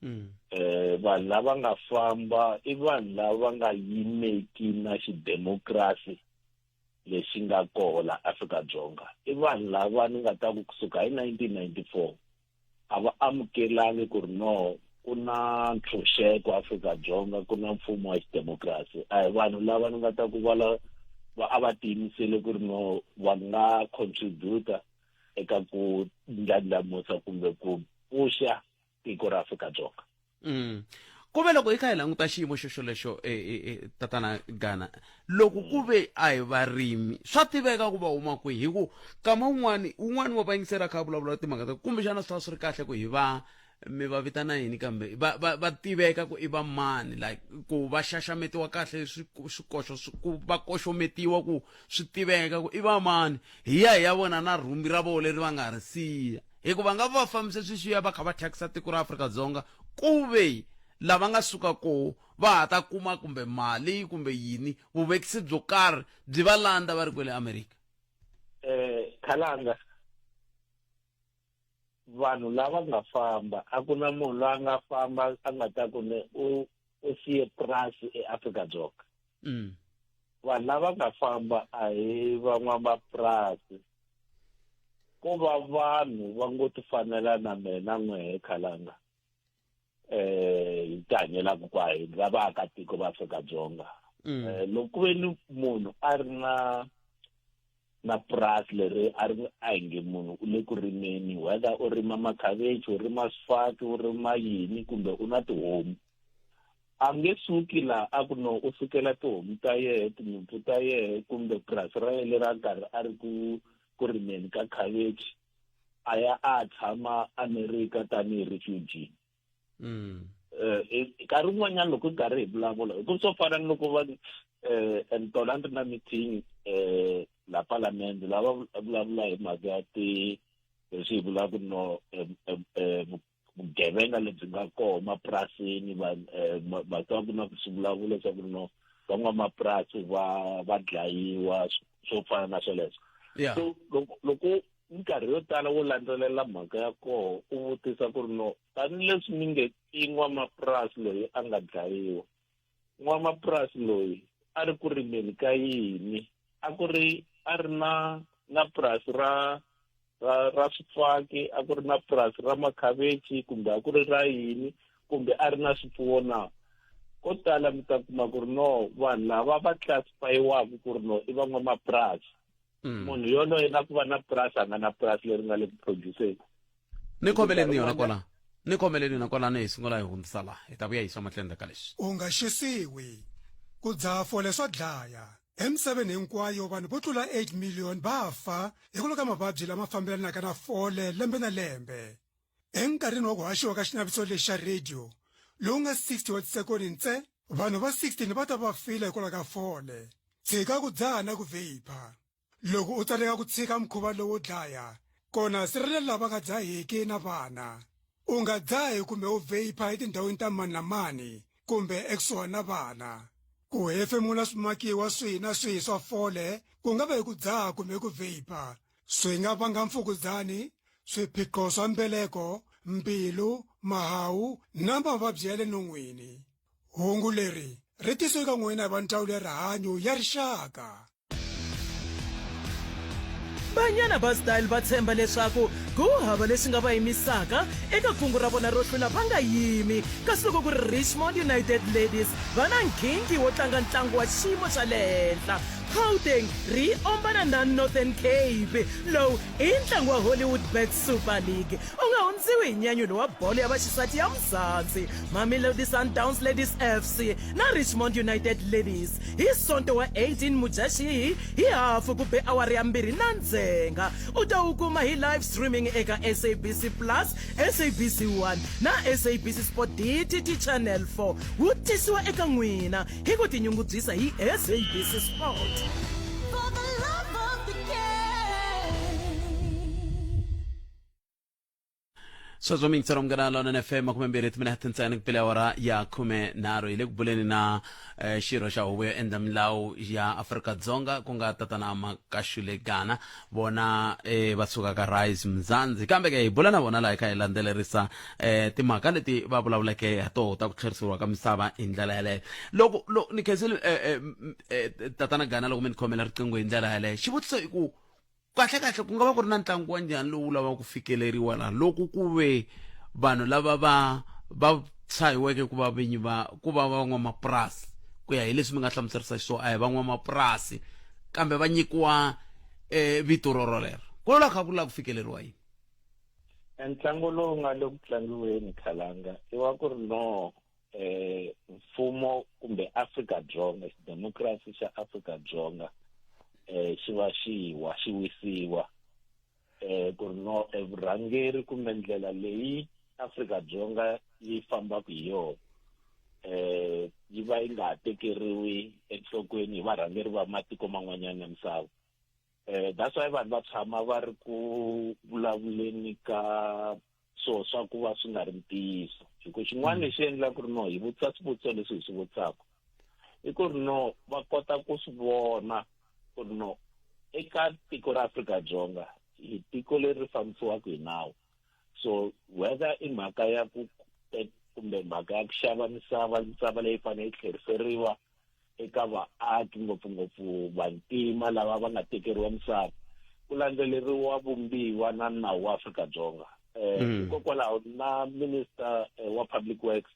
mm. eh vanhu lava nga famba i vanhu lava nga yimeki na xidemokirasi lexi nga koho la Afrika-Dzonga i vanhu lava ni nga ta ku kusuka hi 1994 a va amukelangi ku ri no ku na ntshunxeko Afrika-Dzonga ku na mfumo wa xidemokirasi a hi vanhu lava ni nga ta ku vala va a va tiyimisele ku ri no va nga contributa eka ku ndlandlamuxa kumbe ku pfuxa tiko ra Afrika-Dzonga mm. Ku ve loko hi kha hi languta xiyimo xo xolexo e, e, e, tatana Gana loko ku ve a hi varimi swa tiveka ku va huma kwihi hi ku kama un'wani un'wani wa vayingiseri a kha a vulavula timhaka ta kumbexana swi ta swi ri kahle ku hi va mi va vitana yini kambe va va va tiveka ku i va mani like ku va xaxametiwa kahle swikoxo ku va koxometiwa ku swi tiveka ku i va mani hi ya hi ya vona na rhumbi ra vona leri va nga ri siya hikuva nga va fambise sweswiya va kha va thyakisa tiko ra Afrika-Dzonga ku ve lava nga suka koho va ha ta kuma kumbe mali kumbe yini vuvekisi byo karhi byi va landza va ri kwele Amerika. Khalanga vanhu lava nga famba a ku na munhu loyi a nga famba a nga ta ku ne u u siye purasi eAfrika-Dzonga. Vanhu lava nga famba a hi van'wamapurasi ko va vanhu va ngo ti fanela na mehe na n'wehe Khalanga hi ti hanyelaka kwa hi va vaakatiko va Afrika-Dzonga. Loko ku ve ni munhu a ri na na purasi leri a ri a hi nge munhu u le ku rimeni whether u rima makhavichi u rima swifaki u rima yini kumbe u na tihomu a nge suki la a ku no u sukela tihomu ta yehe tinyimpfu ta yehe kumbe purasi ra yena leri a karhi a ri ku ku rimeni ka khavichi a ya a tshama Amerika tanihi refugee. Nkarhi wun'wanyana loko hi karhi hi vulavula hi ku swo fana ni loko va tona ni ri na meeting la palamende lava vulavula hi mhaka ya ti leswi hi vulaka no vugevenga lebyi nga koho mapurasini va va twa ku na swi vulavula leswaku no van'wamapurasi va va dlayiwa swo fana na sweleswo. So loko loko minkarhi yo tala wo landzelela mhaka ya koho u vutisa ku ri no tanihileswi mi nge i n'wamapurasi loyi a nga dlayiwa n'wamapurasi loyi a ri ku rimeni ka yini a ku ri a ri na na purasi ra ra ra swifaki a ku ri na purasi ra makhavichi kumbe a ku ri ra yini kumbe a ri na swifuwo na ko tala mi ta kuma ku ri no vanhu lava va classifyiwaka ku ri no i van'wamapurasi. Munhu yoloye na ku va na purasi a nga na purasi leri nga le ku produceni. Ni khomeleni yona kwala ni khomeleni yona kwalano hi sungula hi hundzisa laha hi ta vuya hi yisa mahlweni ka leswi. U nga xisiwi. Ku dzaha fole swa dlaya. Emisaveni hinkwayo vanhu vo tlula 8 miliyoni va fa hikwalaho ka mavabyi lama fambelanaka na fole lembe na lembe. Enkarhini wa ku haxiwa ka xinavetiso lexi xa rhediyo, lowu nga 60 wa tisekoni ntse, vanhu va 16 va ta va file hikwalaho ka fole. Tshika ku dzaha na ku vheipha. Loko u tsandzeka ku tshika mukhuva lowu wo dlaya, kona sirhelela lava nga dzahiki na vana. U nga dzahi kumbe u vheipha etindhawini ta mani na mani kumbe ekusuhani na vana. Ku hefemula swimakiwa swihi na swihi swa fole, ku nga va hi ku dzaha kumbe hi ku vheipha, swi nga vanga mfukuzani, swiphiqo swa mbeleko, mbilu, mahawu na mavabyi ya le non'wini. Hungu leri ri tisiwe ka n'wina hi va Ndzawulo ya Rihanyo ya Rixaka. Banyana ba Style va tshemba leswaku ku hava lexi nga va yimisaka eka kungu ra vona ro hlula va nga yimi, kasi loko ku ri Richmond United Ladies va na nkhinkhi wo tlanga ntlangu wa xiyimo xa le henhla. Gauteng ri ombana na Northern Cape. Lowu i ntlangu wa Hollywood Bet Super League. U nga hundziwi hi nyanyulo wa bolo ya vaxisati ya Mzansi, Mamelodi Sundowns Ladies FC na Richmond United Ladies hi Sonto wa 18 Mudyaxihi hi hafu ku be awara ya mbirhi na ndzhenga. U ta wu kuma hi live streaming eka SABC Plus, SABC 1 na SABC Sport DTT Channel 4. Wu tisiwa eka n'wina hi ku tinyungubyisa hi SABC Sport. For the love of the game. Sweswo miyingiselo munghana lonene FM 20 timinete ntsena ku pele awara ya 13 hi le ku buleni na eh, xirho xa huvo yo endla milawu ya Afrika-Dzonga ku nga tatana Makashule Gana vona eh, va suka ka Rise Mzansi kambe ke hi bula na vona laha hi kha hi landzelerisa eh, timhaka leti va vulavuleke ha toho ta ku tlherisiwa ka misava hi ndlela yaleyo loko lo, ni khensile eh, eh, eh, tatana Gana loko mi ni khomela riqingho hi ndlela yaleyo xivutiso i ku kahle kahle ku nga va ku ri na ntlangu wa njhani lowu lavaka ku fikeleriwa laha loko ku ve vanhu lava va va tshahiweke ku va vinyi va ku va van'wamapurasi ku ya hi leswi mi nga hlamuserisa xiswona a hi van'wamapurasi kambe va nyikiwa eh, vito rorolero ku la kha ku lava ku fikeleriwa yini ntlangu lowu nga le ku tlangiweni khalanga i wa ku ri no eh mfumo kumbe Afrika Dzonga xidemokirasi xa Afrika Dzonga eh xi va xi wa xi wisiwa eh ku ri no eh, vurhangeri kumbe ndlela leyi Afrika Dzonga yi fambaka hi yona eh yi va yi nga ha tekeriwi enhlokweni hi varhangeri va matiko man'wanyana ya misava eh that's why vanhu va tshama va ri ku vulavuleni ka swo swa ku va swi nga ri ntiyiso hi ku xin'wana lexi endlaka ku ri no hi vutisa swivutiso leswi hi swi vutisaka i ku ri no va kota ku swi vona ku ri no Eka tiko ra Afrika-Dzonga hi tiko leri fambisiwaka hi nawu so whether i mhaka ya ku kumbe mhaka ya ku xava misava misava leyi fanele yi tlheriseriwa eka vaaki ngopfungopfu vantima lava va nga tekeriwa misava ku landzeleriwa vumbiwa na nawu wa Afrika-Dzonga um hikokwalaho na minister wa public works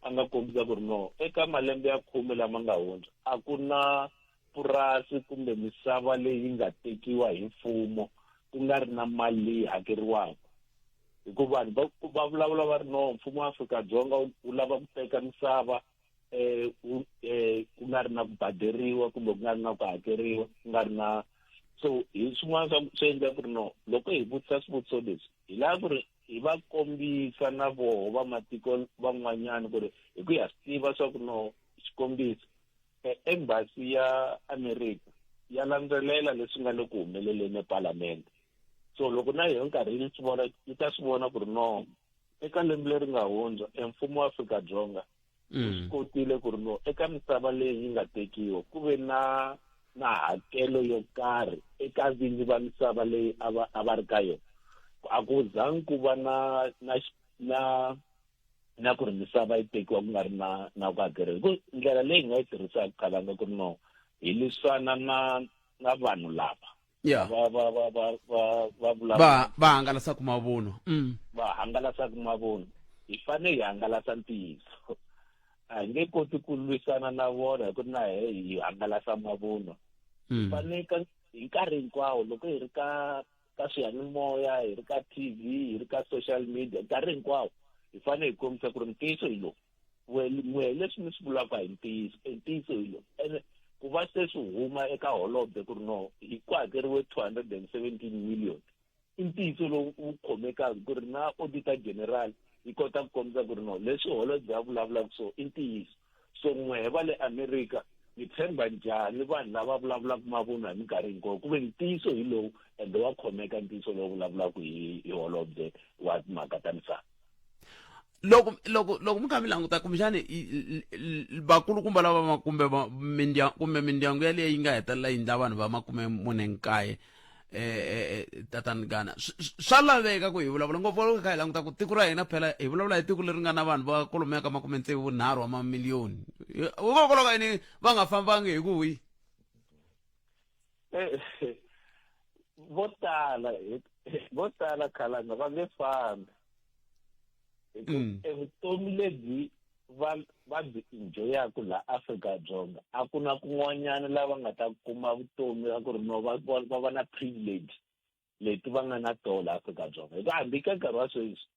a nga kombisa ku ri no eka malembe ya khume lama nga hundza a ku na purasi kumbe misava leyi nga tekiwa hi mfumo ku nga ri na mali leyi hakeriwaka hikuva vanhu va va vulavula va ri no mfumo wa Afrika-Dzonga wu lava ku teka misava eh ku nga ri na ku baderiwa kumbe ku nga ri na ku hakeriwa ku nga ri na so hi swin'wana swa swi endla ku ri no loko hi vutisa swivutiso leswi hi lava ku ri hi va kombisa na voho va matiko van'wanyana ku ri hi ku ya swi tiva swa ku no xikombiso embassy ya America ya landzelela leswi nga le ku humeleleni epalamende so loko na yona nkarhi yi swi vona yi ta swi vona ku ri no eka lembe leri nga hundza emfumo wa Afrika-Dzonga wu swi kotile ku ri no eka misava leyi yi nga tekiwa ku ve na na hakelo yo karhi eka vinyi va misava leyi a va a va ri ka yona a ku zangi ku va na na na na ku ri misava yi tekiwa ku nga ri na na ku hakeriwa hi ku ndlela leyi hi nga yi tirhisaka khalanga ku ri no hi lwisana na na vanhu lava ya va va va va va va vulavula va va hangalasaka mavunwa va hangalasaka mavunwa hi fanele hi hangalasa ntiyiso a hi nge koti ku lwisana na vona hi ku na he hi hangalasa mavunwa hi fanele ka hi nkarhi hinkwawo loko hi ri ka ka swiyanimoya hi ri ka TV hi ri ka social media nkarhi hinkwawo hi fanele hi kombisa ku ri ntiyiso hi lowu n'we leswi mi swi vulaka hi ntiyiso i ntiyiso hi lowu ene ku va se swi huma eka holobye ku ri no hi ku hakeriwe 217 million i ntiyiso lowu wu khomekaka ku ri na auditor general yi kota ku kombisa ku ri no leswi holobye a vulavulaka so i ntiyiso so n'wehe va le america mi tshemba njhani vanhu lava vulavulaka mavunwa hi minkarhi hinkwayo ku ve ntiyiso hi lowu ende wa khomeka ntiyiso lowu vulavulaka hi hi holobye wa timhaka ta misava loko loko loko mi kha mi languta kumbexani vakulukumba lava va kumbe mindyangu kumbe mindyangu yaleyo yi nga hetelela yi ndla vanhu va makume mune nkaye eh, eh, tatani gana swa laveka ku hi vulavula ngopfu loko kha hi languta ku tiko ra hina phela hi vulavula hi tiko leri nga na vanhu va kwalomuya ka makume tsevu nharhu wa mamiliyoni hikokwalaho ka yini va nga fambangi hi ku wi vo tala vo tala khalanga va nge fambi evutomi lebyi va va byi enjoyaka laha Afrika-Dzonga a ku na kun'wanyana lava nga ta kuma vutomi ra ku ri no va va va na privilege leti va nga na tona laha Afrika-Dzonga hikuva hambi ka nkarhi wa sweswi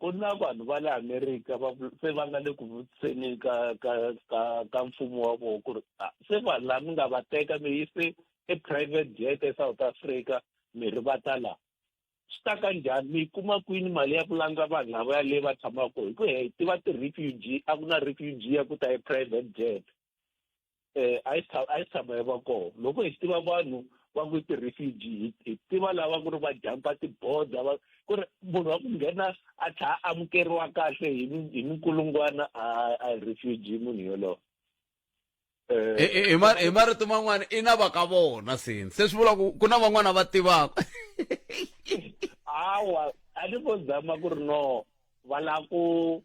ku na vanhu va le Amerika va se va nga le ku vutiseni ka ka ka ka mfumo wa vona ku ri se vanhu lava mi nga va teka mi yise e-private jet eSouth Africa mi ri va ta laha swi ta ka njhani mi yi kuma kwini mali ya ku landza vanhu lavaya le va tshamaka kona hi ku hi tiva ti-refugee a ku na refugee ya ku ta hi private jet um a yi a yi tshama yi va kona loko hi tiva vanhu va ku ti-refugee hi tiva lava ku ri va jampa ti-border va ku ri munhu wa ku nghena a tlhela a amukeriwa kahle hi hi minkulungwana a a hi refugee munhu yolowo hi hi marito man'wana i na va ka vona seni se swi vula ku ku na van'wana va tivaka hawa a ni vo zama ku ri no va lava ku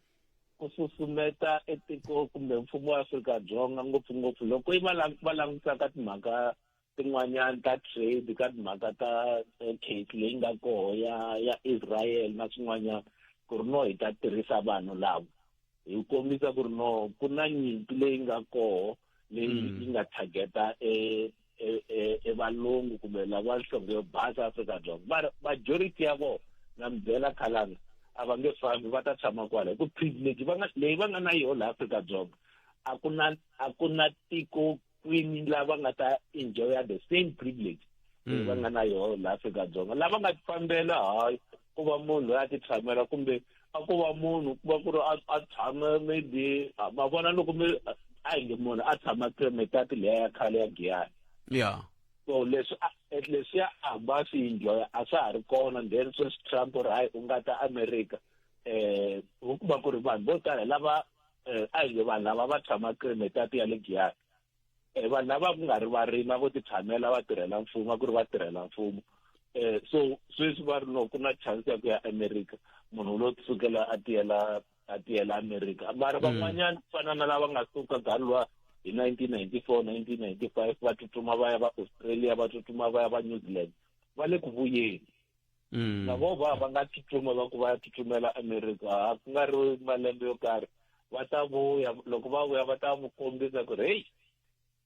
ku susumeta etiko kumbe mfumo wa Afrika-Dzonga ngopfungopfu loko i va va langutisaka timhaka tin'wanyana ta trade ka timhaka ta case leyi nga koho ya ya Israel na swin'wanyana ku ri no hi ta tirhisa vanhu lava hi kombisa ku ri no ku na nyimpi leyi nga koho leyi yi nga targeta e e valungu kumbe lava nhlonge yo basa Afrika-Dzonga mara majority ya vona na mi byela khalanga a va nge fambi va ta tshama kwala hi ku privilege va nga leyi va nga na yona laha Afrika-Dzonga a ku na a ku na tiko kwini lava nga ta enjoya the same privilege leyi va nga na yona laha Afrika-Dzonga lava nga tifambela hayi ku va munhu loyi a ti tshamela kumbe a ku va munhu ku va ku ri a tshama maybe ma vona loko mi a hi nge munhu a tshama kremetati liya ya khale ya giyani ya so leswi leswiya a va swi enjoya a swa ha ri kona then sweswi Trump ri hayi u nga ta America eh u kuma ku ri vanhu vo tala lava a hi nge vanhu lava va tshama kremetati ya le giyani um vanhu lava ku nga ri varimi a vo ti tshamela va tirhela mfumo a ku ri va tirhela mfumo um so sweswi va ri no ku na chance ya ku ya america munhu u lo sukela a tiyela a tiyela america mara van'wanyana ku fana na lava nga suka nkarhi luwa hi 1994 1995 va tsutsuma va ya va australia va tsutsuma va ya va new zealand va le ku vuyeni na vo va va nga tsutsuma va ku va ya tsutsumela america a ku nga ri malembe yo karhi va ta vuya loko va vuya va ta kombisa ku ri heyi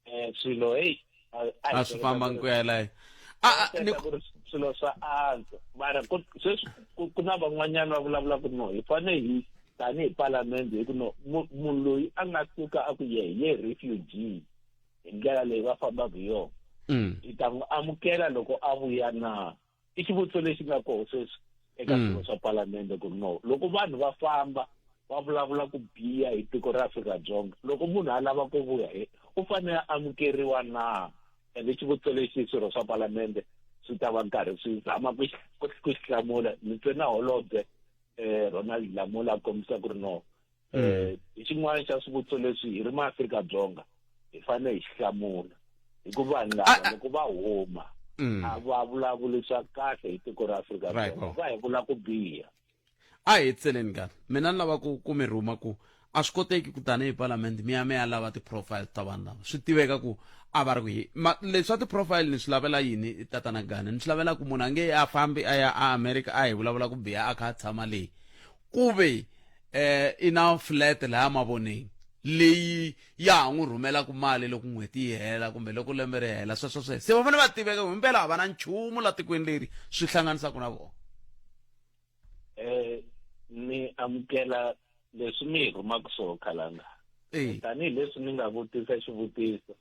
um swilo heyi a swi fambangi ku ya layo ni ku ri swilo swa antswa mara sweswi ku na van'wanyana va vulavula ku no hi fanele hi tanihi palamende hi ku no munhu loyi a nga suka a ku ye ye refugee hi ndlela leyi va fambaka hi yona hi ta n'wi amukela loko a vuya na i xivutiso lexi nga koho sweswi eka swilo swa palamende ku no loko vanhu va famba va vulavula ku biha hi tiko ra Afrika-Dzonga loko munhu a lava ku vuya he u fanele a amukeriwa na ende xivutiso lexi swirho swa palamende swi ta va nkarhi swi zama ku xi hlamula ni twe na holobye um Ronald Lamola a kombisa ku ri no um hi xin'wana xa swivutiso leswi hi ri maAfrika-Dzonga hi fanele hi xi hlamula hikuva vanhu lava loko va huma a va vulavuli swa kahle hi tiko ra Afrika-Dzonga va hi vula ku biha a hi hetseleni ka mina ni lava ku ku mi rhuma ku a swi koteki ku tanihi palamende mi ya mi ya lava ti-profile ta vanhu lava swi tiveka ku a va ri ku hi leswi swa ti-profile ni swi lavela yini tatana Gana ni swi lavela ku munhu a nge a fambi a ya a America a hi vulavula ku biha a kha a tshama leyi ku ve eh i na flat laha mavoneng leyi ya ha n'wi rhumelaka mali loko n'hweti yi hela kumbe loko lembe ri hela sweswo sweswo se va fanele va tiveka ku himpela a va na nchumu la tikweni leri swi hlanganisaka na vona eh ni amukela leswi mi hi rhumaka swona khalanga tanihileswi ni nga vutisa xivutiso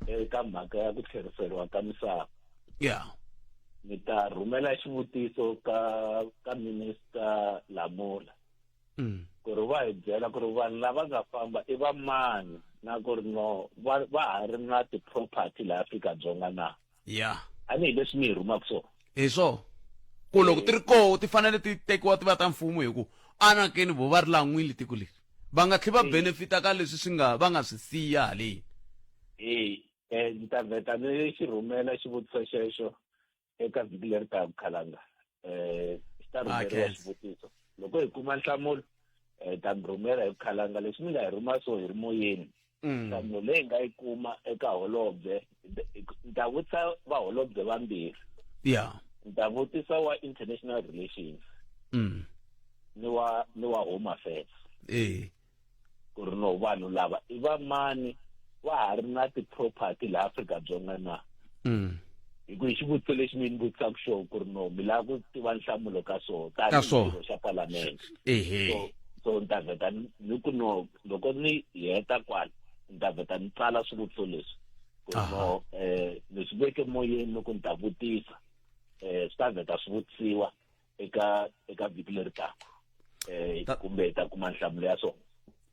eka mhaka ya ku tlheriseriwa ka misava yeah ni ta rhumela xivutiso ka ka minister Lamola ku ri va hi byela ku ri vanhu lava nga famba i va mani na ku ri no va va ha ri na ti-property laha Afrika-Dzonga na yeah tanihileswi mi hi rhumaka swona hi swona ku loko ti ri koho ti fanele ti tekiwa ti va ta mfumo hi ku anakeni vo va ri lan'wile tiko leri va nga tlhe va benefita ka leswi swi nga va nga swi siya haleni e eh, ni ta vheta ni xi rhumela xivutiso xexo eka vhiki leri taka khalanga um xi ta rhumeriwa xivutiso loko hi kuma nhlamulo um ta mi rhumela hi ku khalanga leswi mi nga hi rhuma so hi ri moyeni nhlamulo leyi nga yi kuma eka holobye ni ta vutisa vaholobye vambirhi ya ni ta vutisa wa international relations ni wa ni wa home affairs eh ku ri no vanhu lava i va mani va ha ri na ti-property laha Afrika-Dzonga na hi ku hi xivutiso lexi mi ni vutisaka xona ku ri no mi lava ku tiva nhlamulo ka swona tanihi xirho xa palamende ehe so ni ta vheta ni ku no loko ni heta kwala ni ta vheta ni tsala swivutiso leswi ku ri no um ni swi veke moyeni loko ni ta vutisa um swi ta vheta swi vutisiwa eka eka vhiki leri taka um kumbe hi ta kuma nhlamulo ya swona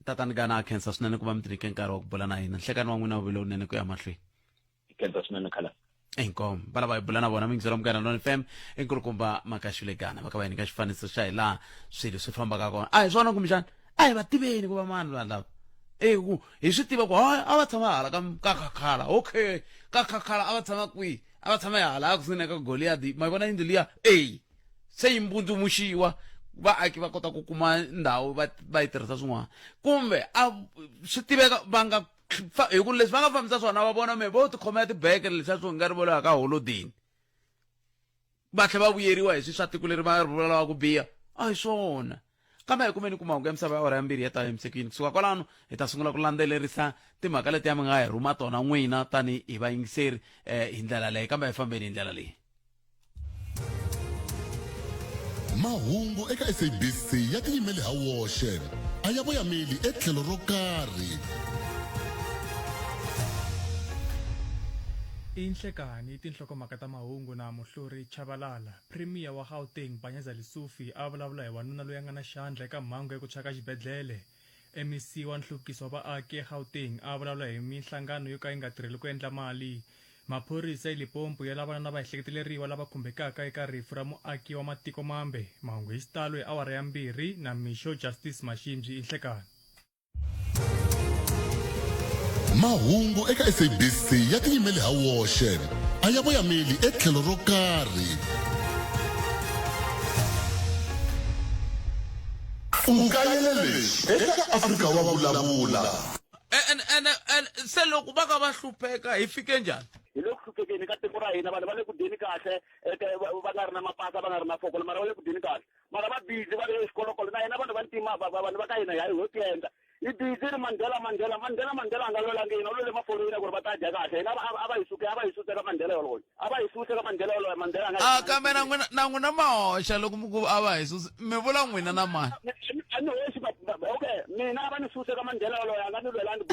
tatani Gana a khensa swinene ku va mi tinyike nkarhi wa ku bula na hina nhlekani wa n'wina wu vile wunene ku ya mahlweni khensa swinene khala inkomu va lava hi bula na vona mingiselo munghana lon fm i nkulukumba makaxule gana va ka va hi nyika xifaniso xa hi laha swilo swi fambaka kona a hi swona kumbexana a hi va tiveni ku va mani vanhu lava e ku hi swi tiva ku hayi a va tshama hala ka ka khakhala okay ka khakhala a va tshama kwihi a va tshama hala a kusuhi na ka goliyadi ma yi vona yindlu liya eyi se yi mbundzumuxiwa vaaki va kota ku kuma ndhawu va va yi tirhisa swin'wana kumbe a swi tiveka va nga hi ku leswi va nga fambisa swona va vona me vo tikhomela tibeke leswiya swo nga ri volo ka holodini va tlhela va vuyeriwa hi swi swa tiko leri va ri vulaka ku biha a hi swona kambe hi kumeni ku mahungu ya misava ya awara ya mbirhi ya ta emisekweni kusuka kwalano hi ta sungula ku landzelerisa timhaka letiya mi nga hi rhuma tona n'wina tanihi vayingiseri um hi ndlela leyi kambe a hi fambeni hi ndlela leyi Mahungu eka SABC ya tiyimele ha woxe, a ya voyameli etlhelo ro karhi. I nhlekani tinhlokomhaka ta mahungu na Muhluri Chabalala. Premier wa Gauteng Panyaza Lesufi a vulavula hi wanuna loyi a nga na xandla eka mhangu ya ku tshwa ka xibedlhele. MEC wa nhluvukiso wa vaaki eGauteng a vulavula hi minhlangano yo ka yi nga tirheli ku endla mali. Maphorisa eLimpopo ya lavana na vaehleketeleriwa lava khumbekaka eka rifu ra muaki wa matiko mambe. Mahungu hi xitalo hi awara ya mbirhi na mixo Justice Mashimbyi i nhlekani. Mahungu eka SABC ya tiyimele ha woxe. A ya voyameli etlhelo ro karhi. U kayele leswi eka Afrika wa vulavula. Ene ene ene se loko va ka va hlupheka hi fike njhani? Hi le ku hluphekeni ka tiko ra hina vanhu va le ku dyeni kahle va nga ri na mapasa va nga ri na fokolo mara va le ku dyeni kahle mara va busy va ri exikolokolo na hina vanhu va ntima vanhu va ka hina hi ho tiendla hi busy ri Mandela Mandela Mandela Mandela a nga lwelangi hina u lwele maforeyina ku ri va ta dya kahle hina a va hi suke a va hi suse ka Mandela yoloye a va hi suse ka Mandela yoloye Mandela a nga a kambe na n'wina na n'wina ma hoxa loko mi ku a va hi susi mi vula n'wina na mani a ni hoxi okay mina a va ni suse ka Mandela yoloye a nga ni lwelangi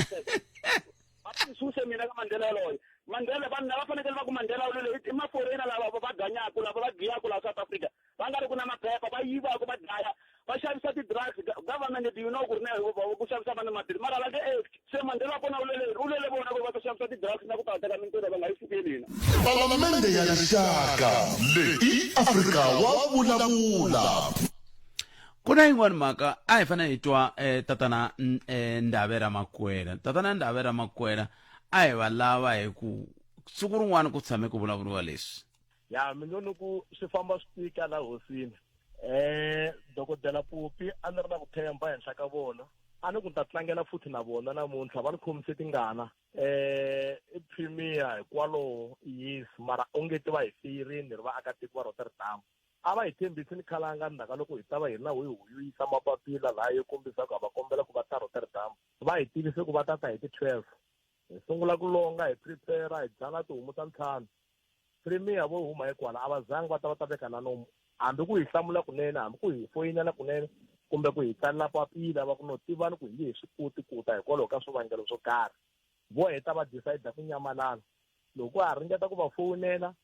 va ni suse mina ka Mandela yoloye Mandela vanhu lava fanekele va ku Mandela u lwele i maforeyina lava va ganyaku lava va giyaku laha South Africa va nga ri ku na maphepha va yivaka va dlaya va xavisa ti-drugs government do you know ku ri na ku xavisa vanhu mabiri mara va nge act se Mandela wa kona u lwele u lwele vona ku ri va ta xavisa ti-drugs na ku ta teka mintirho va nga yi sukeli hina Palamende ya Rixaka leyi i Afrika wa vulavula. Ku na yin'wana mhaka a hi fanele hi twa eh, tatana eh, Ndave Ramakwela. Tatana Ndave Ramakwela a hi va lava hi ku siku rin'wana ku tshame ku vulavuriwa leswi. Ya mi ngo ni ku swi famba swi tika la hosini. Eh dokodela Popi a ni ri na ku themba henhla ka vona. A ni ku ni ta tlangela futhi na vona namuntlha va ni khomise tingana. Eh i premier hikwalaho yes mara onge ti va hi feyirini ri vaakatiko va Rotterdam. A va hi tshembisi ni khalanga ndzhaku ka loko hi ta va hi ri na huyihuyi yo yisa mapapila laha yo kombisa ku ha va kombela ku va ta Rotterdam. Va hi tivise ku va ta ta hi ti 12. Hi sungula ku longa hi prepare hi dlaya na tihomu ta ntlhanu. Premier vo huma hi kwala a va zangi va ta va ta veka na nomu hambi ku hi hlamula kunene hambi ku hi foyinela kunene kumbe ku hi tsalela papila va ku no tivani ku hi nge he swi koti ku ta hikwalaho ka swivangelo swo karhi. Vo heta va decide ku nyamalala. Loko ha ringeta ku va fowunela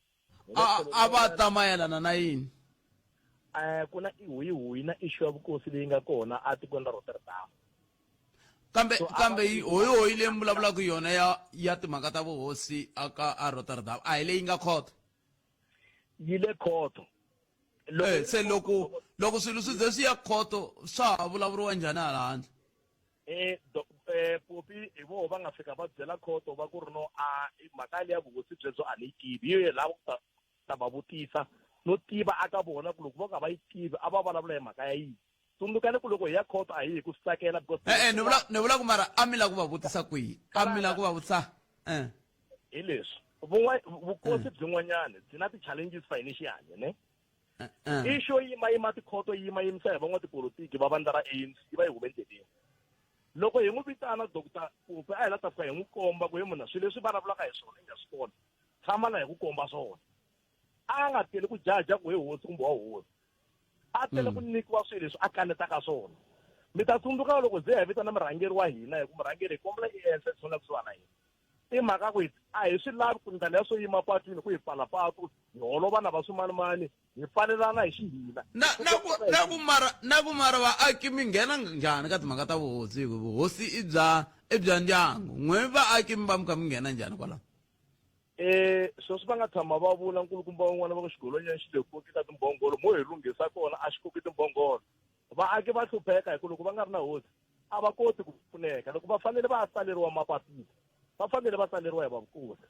a va ta mayelana na yini um ku na ihuyihuyi na issue ya vukosi leyi nga kona etikweni ra Rotterdam kambe kambe hoyihoyi leyi mi vulavulaka yona ya ya timhaka ta vuhosi aka a Rotterdam a hi leyi nga khoto yi le khoto eh, se loko loko swilo swi ze swi ya khoto swa ha vulavuriwa njhani hala handle eh do, eh popi hi voho va nga fika va byela khoto va ku ri no a mhaka leya vuhosi byebyo a ni yi tivi yi lava ku ta ta va vutisa no tiva aka vona ku loko vo ka va yi tivi a va vulavula hi mhaka ya yini tsundzukani ku loko hi ya khoto a hi hi ku swi tsakela because e-e ni vula ni vula ku mara a mi lava ku va vutisa kwihi a mi lava ku va vutisa eh hi leswi vun'wa vukosi byin'wanyana byi na ti-challenges financially ne Eh. I xo yima yima tikhoto yima yimisa hi van'watipolotiki va vandla ra ANC yi va yi hume endleleni. Loko hi n'wi vitana Doctor Pope a hi la ta fika hi n'wi komba ku he munhu swilo leswi vulavulaka hi swona i nga swi kona tshama la hi ku komba swona. A nga teli ku jaja ku he hosi kumbe wa hosi. A tele ku nyikiwa swilo leswi a kanetaka swona. Mi ta tsundzuka loko ze hi vitana murhangeri wa hina hi ku murhangeri hi kombela i ehla tshona kusuhana na hina. I mhaka ku a hi swi lavi ku ndlela ya swo yima patwini ku hi pfala patu hi holova na va swimanimani hi pfalelana hi xihina na na ku na ku mara na ku mara vaaki mi nghena njhani ka timhaka ta vuhosi hi ku vuhosi i bya i bya ndyangu n'we vaaki mi va mi kha mi nghena njhani kwalaho Eh sweswi va nga tshama va vula nkulukumba wun'wana va ku xigolonyana xi le koki ka timbhongolo mo hi lunghisa kona a xi koki timbhongolo vaaki va hlupheka hi ku loko va nga ri na hosi a va koti ku pfuneka loko va fanele va tsaleriwa mapapila va fanele va tsaleriwa hi va vukosi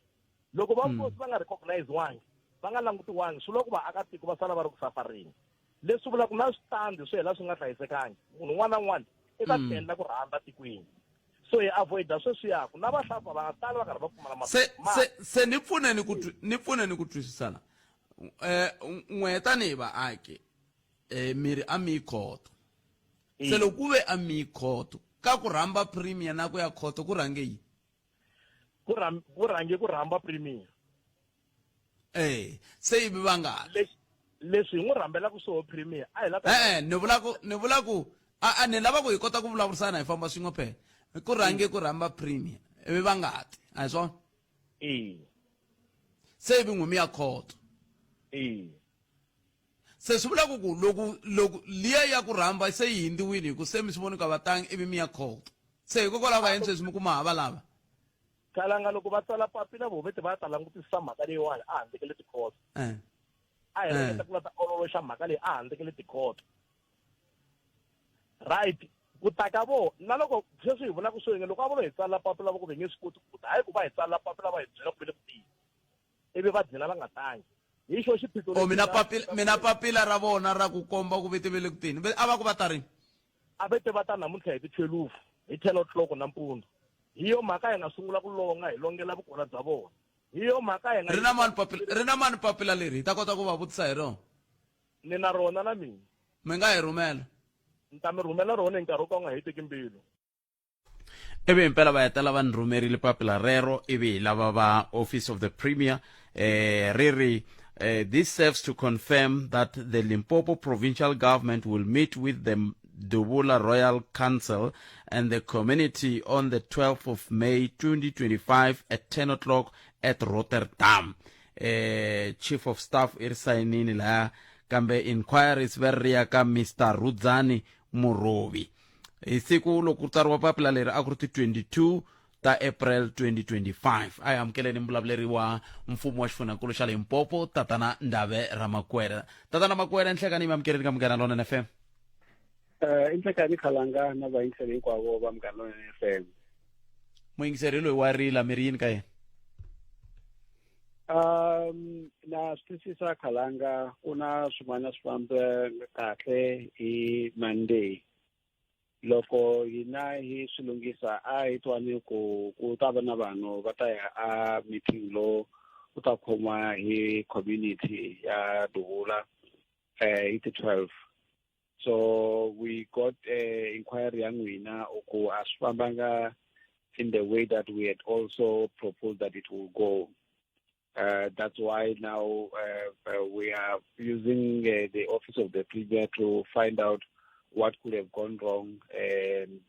loko va vukosi va nga recogniziwangi va nga langutiwangi swi vula ku vaakatiko va sala va ri ku safarini leswi vulaka na switandi swi hela swi nga hlayisekangi munhu un'wana na un'wana i ta tiendla ku rhandza tikweni so hi avoida sweswiyaku na vahlapfa va nga tali va karhi va pfumala se se se ni pfuneni ku ni pfuneni ku twisisana eh n'we tanihi vaaki eh miri a mi yi khoto se loko ku ve a mi yi khoto ka ku rhamba premier na ku ya khoto ku rhange yini ku ku rhange ku rhamba premier eh se ivi va nga leswi hi n'wi rhambelaka swoho premier a hi la e-e ni vula ku ni vula ku a a ni lava ku hi kota ku vulavurisana hi famba swin'we phela ku rhange ku rhamba premier ivi va nga ti a hi swona e se ivi n'wi mi ya khoto e se swi vula ku ku loko loko liya ya ku rhamba se yi hindziwile hi ku se mi swi voni ka vatangi ivi mi ya khoto se hikokwalaho ka yini sweswi mi kuma hava lava kalanga loko va tsala papila vovete va ta langutisa mhaka leyiwani a handle ka le tikhoto eh. a hi ringeta ku la ta ololoxa mhaka leyi a handle ka le tikhoto right. Ku ta ka vona na loko sweswi hi vulaka swo loko a vo lo hi tsalela papila va ku va nge swi koti ku ta, hayi ku va hi tsalela papila va hi byela ku va le ku teni ivi va dlina va nga tangi. Hi xo xiphiqo O mina papila mina papila ra vona ra ku komba ku vete ve le ku teni. A va ku va ta rini? A ve te va ta namuntlha hi ti 12 hi 10 o'clock nampundzu. Hi yo mhaka hi nga sungula ku longa hi longela vukona bya vona. Hi yo mhaka hi nga Ri na mani papila ri na mani papila leri hi ta kota ku va vutisa hi rona? Ni na rona na mina. Mi nga hi rhumela? Ni ta mi rhumela rona hi nkarhi wo ka wu nga heteki mbilu. Ivi himpela va hetela va ni rhumerile papila rero ivi hi lava va Office of the Premier eh ri ri eh, this serves to confirm that the Limpopo provincial government will meet with the Dubula Royal Council and the community on the 12th of May 2025 at 10 o'clock at Rotterdam. Eh, Chief of Staff i ri sayinini laya kambe inquiries va ri ya ka Mr Rudzani Murobi. Hi siku loko ku tsariwa papila leri a ku ri ti 22 ta April 2025. A hi amukeleni mbulavuleri wa mfumo wa xifundzhankulu xa Limpopo Tatana Ndave Ramakwere. Tatana Makwere, nhlekani mi amukeleni ka Munghana Lonene FM. I nhlekani Khalanga na vayingiseri hinkwavo va Munghana Lonene FM. Muyingiseri loyi wa rila mi ri yini ka yena? Na swi twisisa Khalanga, ku na swin'wana swi fambe kahle hi Monday. Loko hina hi swi lunghisa a hi twani ku ku ta va na vanhu va ta ya a meeting lowu u ta khomiwa hi community ya Duvula hi ti 12. So we got a inquiry ya n'wina ku a swi fambanga in the way that we had also proposed that it will go. That's why now we are using the office of the premier to find out what could have gone wrong, and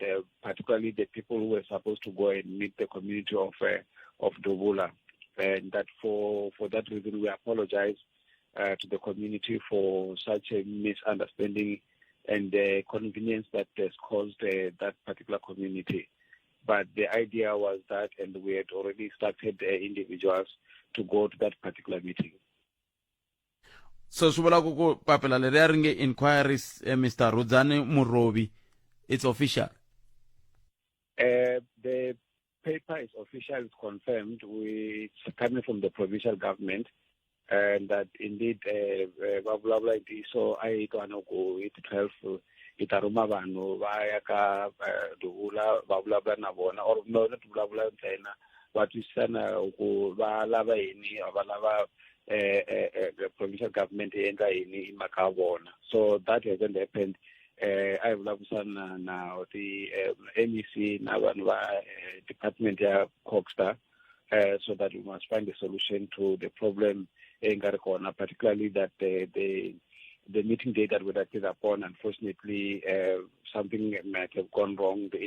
particularly the people who were supposed to go and meet the community of Dubula. And that for that reason we apologize to the community for such a misunderstanding and the convenience that has caused that particular community. But the idea was that, and we had already instructed individuals to go to that particular meeting. So swi vula ku papila leriya ri nge inquiries Mr Rudzani Murobi, it's official? The paper is official, it's confirmed. It's coming from the provincial government, and that indeed va vulavula hi ntiyiso. A hi twana ku hi ti 12 hi ta rhuma vanhu va ya ka Duvula va vulavula na vona, or no, not vulavula ntsena, va twisisana ku va lava yini, va lava the provincial government yi endla yini hi mhaka ya vona. So that hasn't happened. A hi vulavurisana na ti MEC na vanhu va department ya CoGHSTA, so that we must find a solution to the problem e nga ri kona, particularly that the meeting date that we agreed upon, unfortunately, something might have gone wrong. The